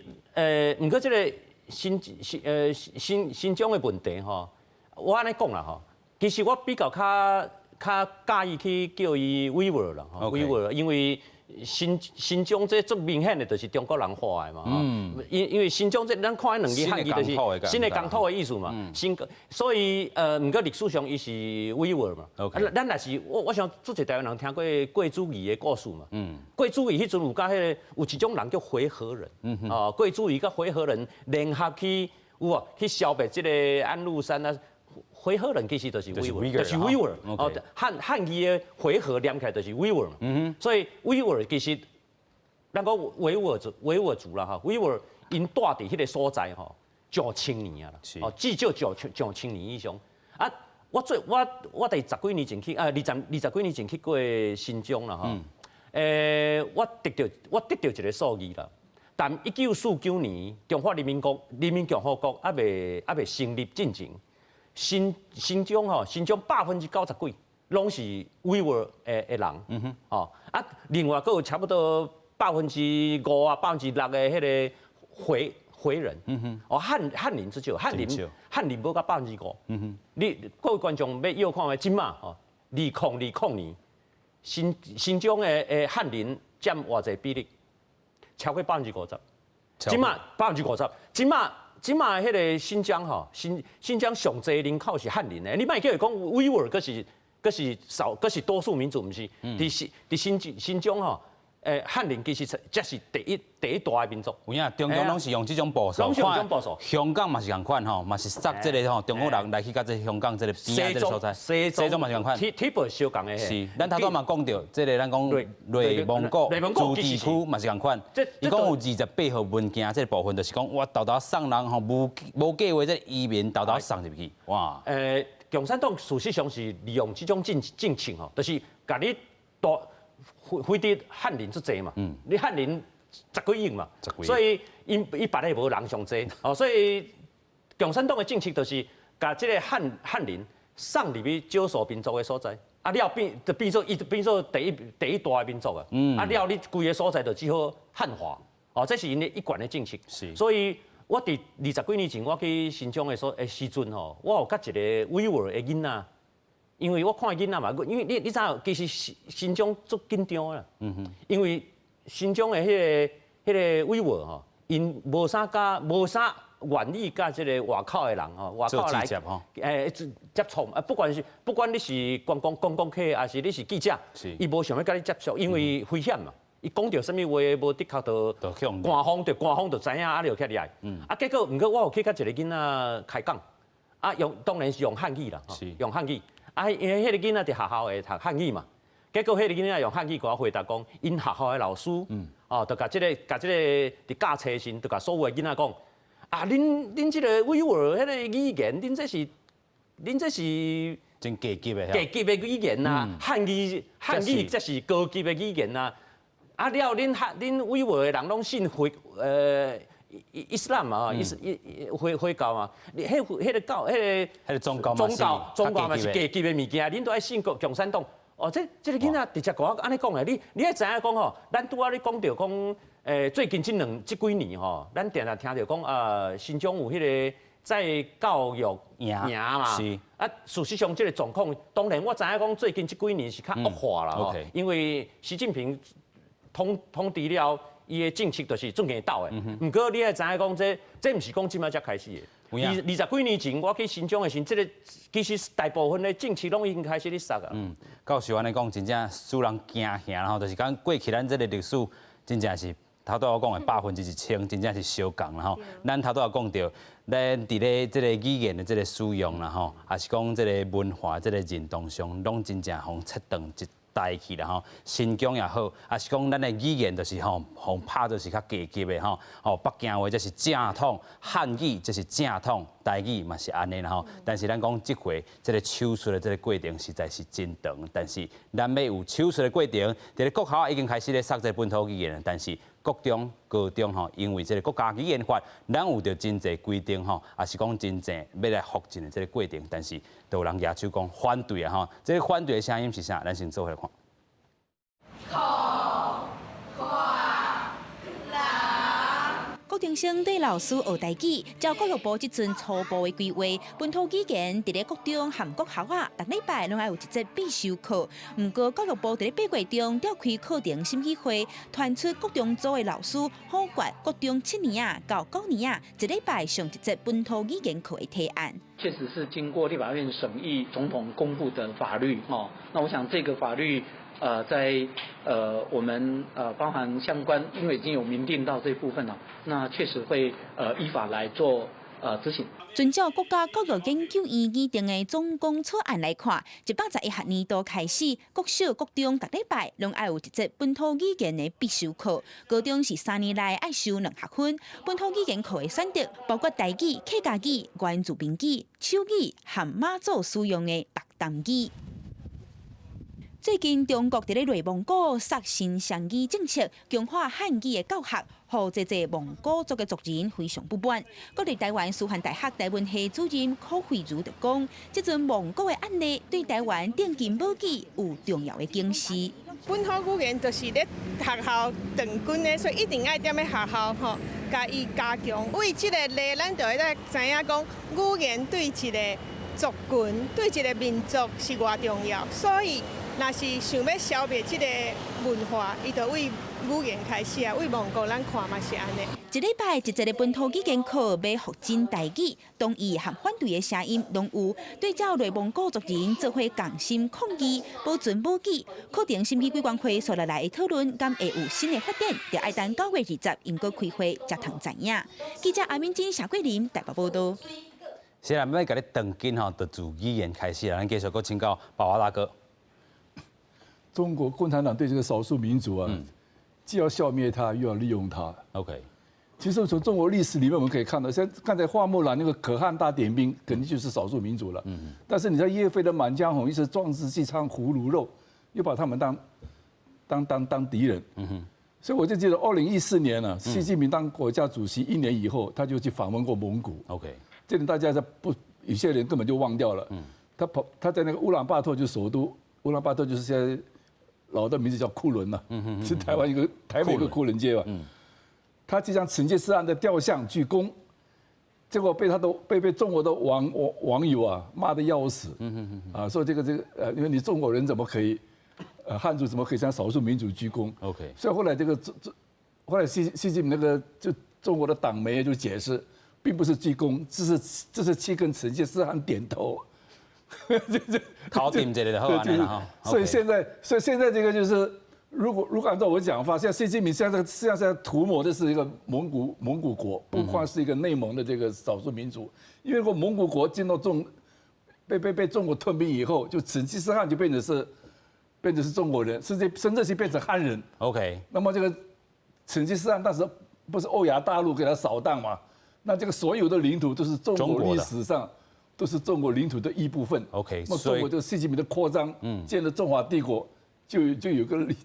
毋過這个新新新新疆的問題吼，我按呢講啦吼，其實我比較較較佮意去叫伊維吾爾啦，維吾爾，因為新疆這足明顯的就是中國人畫的嘛。因為新疆這咱看彼兩字漢字就是新的疆土的意思嘛。新，所以毋過歷史上伊是維吾爾嘛。咱若是我想足濟台灣人聽過郭子儀的故事嘛。郭子儀彼陣有佮彼个有一種人叫回紇人。哦，郭子儀佮回紇人聯合去有無去消滅這个安祿山啊？回紇人其實就是維吾爾，就是維吾爾。哦，漢語的回紇連起來就是維吾爾嘛。所以維吾爾其實，咱講維吾爾族，維吾爾族啦哈，維吾爾𪜶蹛佇彼个所在吼，上千年啊啦，哦，至少上千年以上。啊，我佇十幾年前去啊，二十幾年前去過新疆啦吼。我得著一个數字啦。但1949年，中華人民共和國猶未成立進前，新疆吼，新疆90幾%攏是維吾爾的人，哦啊，另外閣有差不多5%啊、6%的彼个回人，哦漢人至少漢人無到5%，你各位觀眾欲臆看覓這馬吼，2020年新疆的漢人佔偌濟比例？超過50%，這馬50%，這馬彼个新疆吼，新疆上濟人口是漢人的，你莫叫伊講維吾爾，閣是少，閣是多數民族，毋是？佇新疆吼，漢人其實才是第一大的民族。有影，中共攏是用這種步數，攏是用這種步數。香港嘛是仝款吼，嘛是殺這个吼中國人來去佮這香港這个邊仔這个所在，西藏嘛是仝款，鐵步相仝的。是，咱頭拄嘛講著，這个咱講內蒙古自治區嘛是仝款，伊講有28號文件這个部分，就是講我沓沓送人吼，無計畫這移民沓沓送入去，哇！共產黨事實上是利用這種政策吼，就是共你大。非得漢人足濟嘛，你漢人十幾億嘛，所以𪜶別个無人上濟，哦，所以共產黨的政策就是共這个漢人送入去少數民族的所在，啊了變就變做伊就變做第一大的民族啊，啊了你規个所在就只好漢化，哦，這是𪜶的一貫的政策。所以我佇20幾年前我去新疆的時陣吼，我有佮一个維吾爾的囡仔。因為我看囡仔嘛，因為你知影，其實新疆足緊張啦。因為新疆的彼個維吾爾吼，𪜶無啥願意佮這个外口的人吼，外口來接觸啊，不管你是觀光客，還是你是記者，伊無想欲佮你接觸，因為危險嘛。伊講著啥物話，無的確就官方就知影，啊，就起來。啊，結果毋過我有去佮一个囡仔開講，啊，用當然是用漢語啦，用漢語。啊，因為彼个囡仔佇學校會讀漢語嘛，結果彼个囡仔用漢語共我回答講，𪜶學校的老師，哦，就共這个佇教冊時，就共所有的囡仔講，啊，恁這个維吾爾彼个語言，恁這是真低級的，低級的語言啊，漢語才是高級的語言啊。啊了，恁維吾爾的人攏信伊斯蘭嘛，伊斯伊回教嘛，你彼个教，彼个彼个宗教宗教嘛是低級的物件，恁都愛信共產黨。哦，這個囡仔直接共我按呢講的，你愛知影講吼，咱拄仔咧講著講，最近這幾年吼，咱定定聽著講啊，新疆有彼个再教育營嘛，啊，事實上這个狀況，當然我知影講最近這幾年是較惡化啦，吼，因為習近平統治了。伊的政策就是足硬鬥的，毋過你愛知影講，這毋是講這馬才開始的。20幾年前我去新疆的時，這个其實大部分的政策攏已經開始咧殺啊。嗯，教授按呢講，真正使人驚嚇，吼，就是講過去咱這个歷史，真正是頭拄我講的1000%，真正是相仝啦吼。咱頭拄仔講著，咱佇咧這个語言的這个使用啦吼，抑是講這个文化這个認同上，攏真正予切斷一代去啦吼，新疆也好，抑是講咱的語言就是吼，予拍做是較低級的吼，吼北京話這是正統，漢語這是正統，台語嘛是按呢啦吼。但是咱講這回這个手術的這个過程實在是真長，但是咱欲有手術的過程，佇咧國校已經開始咧殺這個本土語言，但是國中、高中吼，因為這个國家語言法，咱有著真濟規定吼，抑是講真濟欲來復振的這个過程，但是都有人舉手講反對啊吼，這个反對的聲音是啥？咱先做伙來看。空、跨、人。高中生對老師學台語，照教育部這陣初步的規劃，本土語言佇咧國中和國校啊，逐禮拜攏愛有一節必修課。毋過教育部佇咧8月中召開課程審議會，傳出國中組的老師否決國中七年仔到九年仔一禮拜上一節本土語言課的提案。確實是經過立法院審議，總統公布的法律哦。那我想這個法律，在我們包含相關，因為已經有明定到這部分了，那確實會依法來做執行。遵照國家教育研究院擬定的總綱草案來看，111學年度開始，國小、國中逐禮拜攏愛有一節本土語言的必修課，高中是3年內愛修2學分。本土語言課的選擇包括台語、客家語、原住民語、手語和馬祖使用的白淡語。最近中國佇咧內蒙古實行雙語政策，強化漢語的教學，予濟濟蒙古族的族人非常不滿。國立臺灣師範大學台文系主任柯慧如就講，這陣蒙古的案例對臺灣奠基母語有重要的警示。本土語言就是咧學校斷根的，所以一定愛踮咧學校吼，共伊加強。為這個例，咱就會當知影講，語言對一個族群、對一個民族是偌重要，所以，若是想欲消滅這個文化，伊就為語言開始啊，為蒙古咱看嘛是按呢。一禮拜一節的本土語言課欲復振台語，同意和反對的聲音攏有。對照內蒙古族人做伙共心抗議，保存母語。課程審議委員會紲落來的討論，敢會有新的發展？就愛等9月20英國開會才通知影。記者阿敏珍、謝桂林台北報道。現在欲共你斷根吼，就自語言開始啦。咱繼續閣請教寶華大哥。中國共產黨對這個少數民族啊，既要消滅他，又要利用他。 其實從中國歷史裡面我們可以看到，像剛才花木蘭那個可汗大點兵，肯定就是少數民族了。但是你在岳飛的《滿江紅》一是壯志濟餐胡虜肉，又把他們當敵人。所以我就記得2014年呢，習近平當國家主席一年以後，他就去訪問過蒙古。 這點大家在不，有些人根本就忘掉了。他跑，他在那個烏蘭巴托就首都，烏蘭巴托就是現在老的名字叫庫倫了，是台灣一個台北一個庫倫街吧。他就向成吉思汗的雕像鞠躬，結果被他的被被中國的網友啊罵得要死。啊，說這個，因為你中國人怎麼可以，漢族怎麼可以向少數民族鞠躬所以後來這個這後來習近平那個就中國的黨媒就解釋，並不是鞠躬，這是去跟成吉思汗點頭。這頭點一下就好了。所以現在這個就是，如果按照我講法，現在習近平現在實際上在圖謀的是一個蒙古國，不光是一個內蒙的這個少數民族，因為個蒙古國進到中，被中國吞併以後，就成吉思汗就變成是中國人，甚至是變成漢人。 那麼這個成吉思汗當時不是歐亞大陸給他掃蕩嘛？那這個所有的領土都是中國歷史上都是中國領土的一部分。 那中國就習近平的擴張，建了中華帝國，就有個理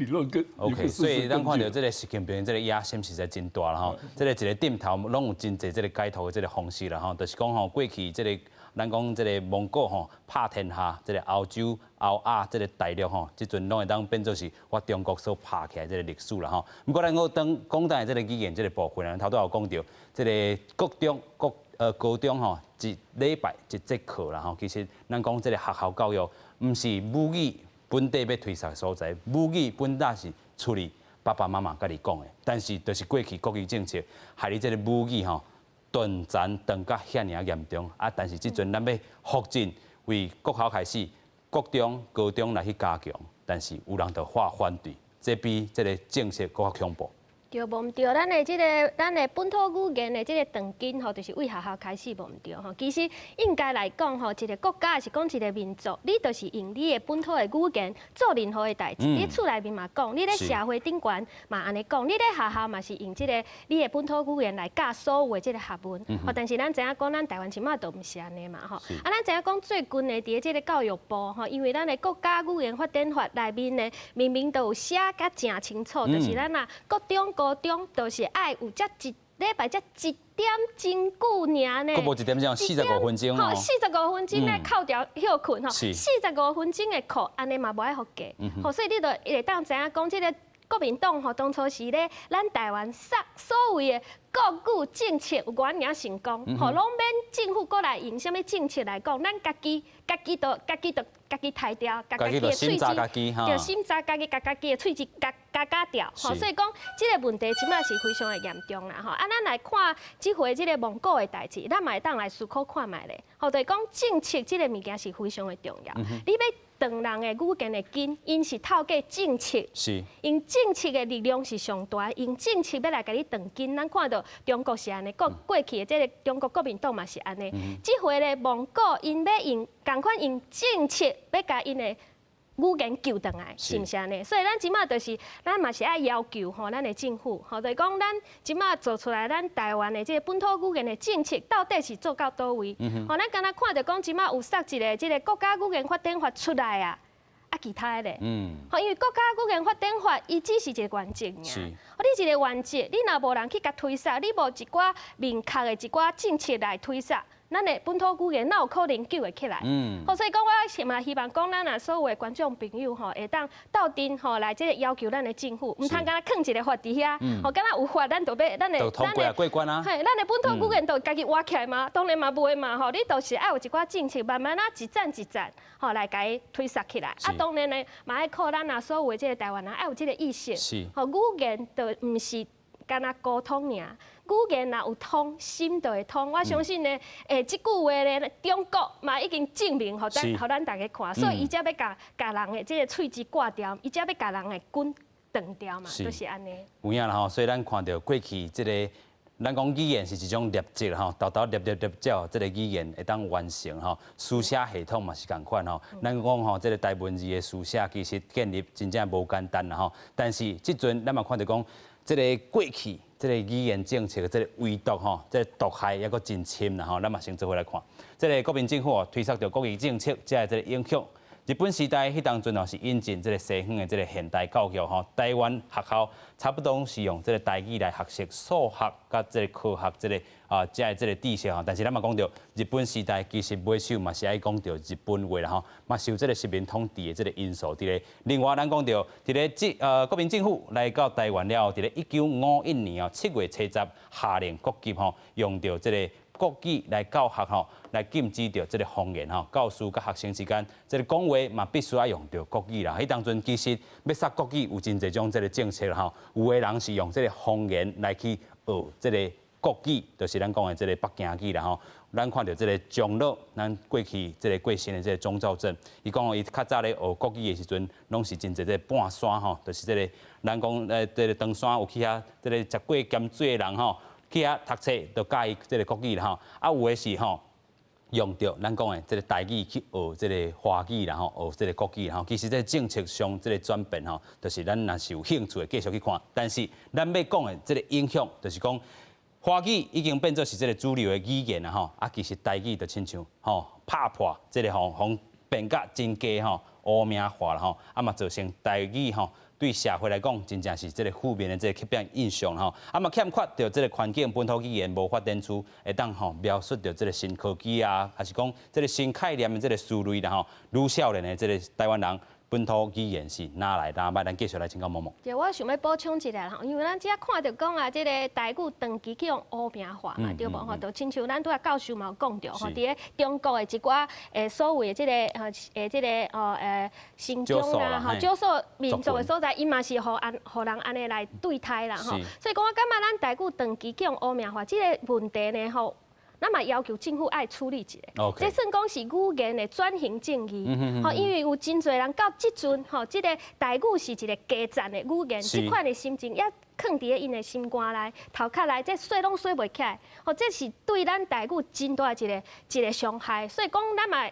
論跟 所以咱看著這個習近平這個野心實在真大啦吼。這個一個點頭攏有真濟這個解讀的這個方式啦吼，就是講吼過去這個咱講這個蒙古吼拍天下，這個歐洲、歐亞這個大陸吼，這陣攏會當變做是我中國所拍起來這個歷史啦吼。毋過咱閣當講到這個語言這個部分啊，頭拄有講著這個國中國高中吼一禮拜一節課啦吼，其實咱講這個學校教育毋是母語本底欲推捒的所在，母語本來是出自爸爸媽媽家己講的，但是就是過去國語政策害你這個母語吼斷層斷甲遐爾嚴重啊！但是這陣咱欲復振，為國校開始，國中、高中來去加強，但是有人就發反對，這比這個政策閣較恐怖。對，無毋對，咱的本土語言的這個斷根吼，就是為學校開始無毋對吼。其實應該來講吼，一個國家抑是講一個民族，你就是用你的本土的語言做任何的代誌。你厝內面嘛講，你咧社會頂懸嘛按呢講，你咧學校嘛是用這個你的本土語言來教所有的這個學問。吼，但是咱知影講，咱台灣這馬都毋是按呢嘛吼。啊，咱知影講最近的佇這個教育部吼，因為咱的國家語言發展法內面呢，明明都有寫甲誠清楚，就是咱啊國中、高中就是愛有遮一禮拜才一點鐘久爾呢。閣無一點鐘，45分鐘。吼，四十五分鐘咧扣掉歇睏吼，四十五分鐘的課，按呢嘛無愛予加。吼，所以你就會當知影講，這個國民黨吼當初是咧咱台灣殺所謂的國語政策有偌爾成功，吼攏免政府閣來用啥物政策來講，咱家己家己都家己都家己刣掉，共家己的喙齒，對，審查家己，共家己的喙齒咬咬咬掉，吼，所以講這個問題這擺是非常的嚴重啦，吼。啊，咱來看這回這個蒙古的代誌，咱嘛會當來思考看覓咧，吼，就是講政策這個物件是非常的重要，你欲斷人的語言的根，𪜶是透過政策，用政策的力量是上大，用政策欲來共你斷根。咱看著中國是按呢，過過去的這個中國國民黨嘛是按呢。這回咧蒙古𪜶欲用仝款用政策欲共𪜶的語言救轉來，是毋是按呢？所以咱這擺就是咱嘛是愛要求吼，咱的政府吼，就是講咱這擺做出來咱台灣的這個本土語言的政策，到底是做到佗位？吼，咱敢若看著講這擺有殺一个這個國家語言發展法出來啊，啊，其他的咧，吼，因為國家語言發展法，伊只是一個原則爾。你一個原則，你若無人去共推捒，你無一寡明確的一寡政策來推捒，咱的本土語言哪有可能救會起來？好，所以講我是嘛希望講咱啊所有的觀眾朋友吼，會當鬥陣吼來這個要求咱的政府，毋通干焦囥一个法佇遐，吼，敢若有法咱就欲咱的咱的過關啊，嘿，咱的本土語言就家己活起來嗎？當然嘛袂嘛吼，你就是愛有一寡政策，慢慢仔一層一層吼來共伊推捒起來。啊，當然呢，嘛愛靠咱啊所有的這個台灣人愛有這個意識，吼，語言就毋是干焦溝通爾。語言若有通，心就會通。我相信呢，這句話咧，中國嘛已經證明予咱，予咱大家看，所以伊才欲共共人的這個喙齒割掉，伊才欲共人的根斷掉嘛，就是按呢。有影啦吼，所以咱看著過去這个，咱講語言是一種粒質吼，沓沓粒粒粒才這个語言會當完成吼。書寫系統嘛是仝款吼。咱講吼，這个台文字的書寫其實建立真正無簡單啦吼。但是這陣咱嘛看著講，這个過去。這个語言政策的這个遺毒吼，這个毒害猶閣真深啦吼，咱嘛先做伙來看。這个國民政府推捒著國語政策，才的這个影響。日本時代彼當陣哦，是引進這个西方的這个現代教育吼，台灣學校差不多是用這个台語來學習數學佮這个科學這个啊，遮的這个知識吼。但是咱嘛講著日本時代其實尾首嘛是愛講著日本話啦吼，嘛受這个殖民統治的這个因素佇咧。另外，咱講著佇咧這國民政府來到台灣了後，佇咧1951年哦7月初十下令各級吼用著這个國語來教學吼，來禁止著這个方言吼，教師佮學生之間這个講話嘛必須愛用著國語啦。彼當陣其實欲殺國語有真濟種這个政策吼，有的人是用這个方言來去學這个國語，就是咱講的這个北京語啦吼。咱看著這个長老，咱過去這个過身的這个鍾肇政，伊講伊較早咧學國語的時陣，攏是真濟這个半山吼，就是這个咱講這个唐山有去遐這个食過鹹水的人吼。去遐讀冊，就教伊這个國語啦吼。啊，有的是吼用著咱講的這个台語去學這个華語啦吼，學這个國語啦吼。其實這个政策上這个轉變吼，就是咱若是有興趣的繼續去看。但是咱欲講的這个影響，就是講華語已經變做是這个主流的語言啦吼。啊，其實台語就親像吼拍破這个吼，予變甲真低吼污名化啦吼。啊嘛造成台語吼，對社會來講，真正是這个負面的這个刻板印象吼。啊嘛欠缺著這个環境，本土語言無發展出會當吼描述著這个新科技啊，還是講這个新概念的這个思維啦吼。愈少年的這个台灣人，本土語言是哪來哪歹？咱繼續來請教某某。對，我想欲補充一下吼，因為咱這看著講啊，這个台語長期去予污名化嘛，對無吼？就親像咱拄仔教授嘛有講著吼，佇咧中國的一寡所謂的這个這个哦新疆啦吼，少數民族的所在，伊嘛是予按予人按呢來對待啦吼。所以講我感覺咱台語長期去予污名化這个問題呢吼，咱嘛要求政府愛處理一下，這算講是語言的轉型正義，吼，因為有真濟人到這陣吼，這个台語是一个低賤的語言，這款的心情猶囥佇咧𪜶的心肝內、頭殼內，這洗攏洗袂起來，吼，這是對咱台語真大一个一个傷害，所以講咱嘛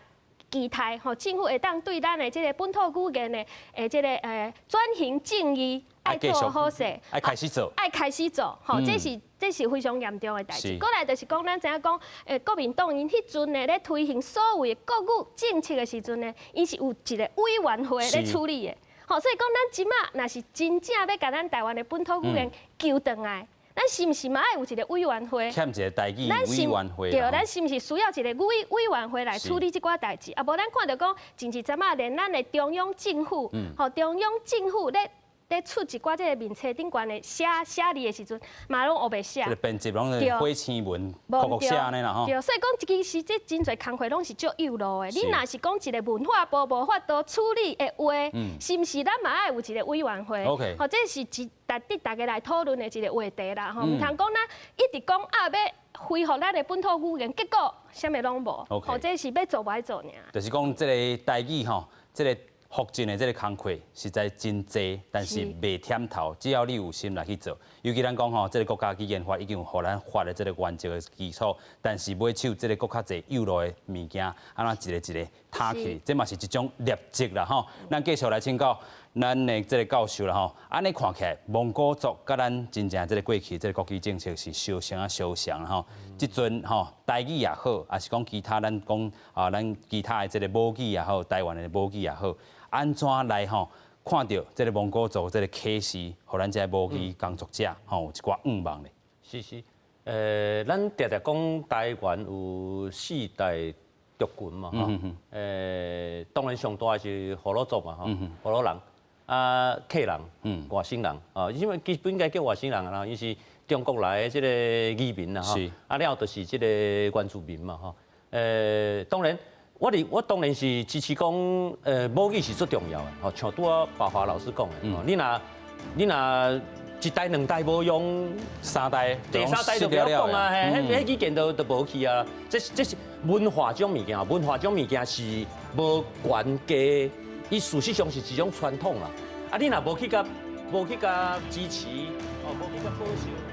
期待吼，政府會當對咱的這个本土語言的這个轉型正義愛做好勢，愛開始做，愛開始做，吼，這是非常嚴重的代誌。過來就是講，咱知影講，國民黨𪜶彼陣呢咧推行所謂的國語政策的時陣呢，𪜶是有一个委員會咧處理的，吼，所以講咱這擺若是真正欲共咱台灣的本土語言救轉來，咱是毋是嘛愛有一个委員會？欠一个台語委員會。對，咱是毋是需要一个委員會來處理這寡代誌？啊，無咱看著講，前一陣仔連咱的中央政府，吼，中央政府咧咧出一寡這个面冊頂懸的寫寫字的時陣，嘛攏烏白寫。這個編輯攏是火星文，國國寫按呢啦吼。對，所以講其實這真濟工課攏是足幼路的。你若是講一個文化部無法度處理的話，是毋是咱嘛愛有一個委員會？ 吼，這是一值得大家來討論的一個話題啦。吼，毋通講咱一直講啊，欲恢復咱的本土語言，結果啥物攏無。吼，這是欲做無愛做爾。就是講這个台語吼，這个復振的這个工課實在真濟，但是袂忝頭。只要你有心來去做，尤其咱講吼，這个國家語言法已經有予咱法的這个原則的基礎，但是尾手這个閣較濟幼路的物件，按怎一个一个踏去，這嘛是一種劣跡啦吼。咱繼續來請教咱的這个教授啦吼，按呢看起來，蒙古族佮咱真正這个過去這个國語政策是相生啊相像吼。這陣吼台語也好，抑是講其他咱講啊，咱其他的這个母語也好，台灣的母語也好，按怎來吼看著這个蒙古族這个啟示，予咱這个母語工作者吼有一寡向望咧？是是，咱常常講台灣有四大族群嘛，吼，當然上大是河洛族嘛，吼，河洛人，啊，客人，外省人，啊，因為基本應該叫外省人啦，伊是中國來的這個移民啦，吼，啊了後就是這個原住民嘛，吼，當然，我當然是支持講，母語是最重要的，吼，像拄仔白華老師講的，你若一代兩代無用，三代，第三代就不要講啊，嘿，彼彼語言都無去啊。這是文化這種物件，文化這種物件是無懸低，伊事實上是一種傳統啦。啊，你若無去共支持，哦，無去共保守。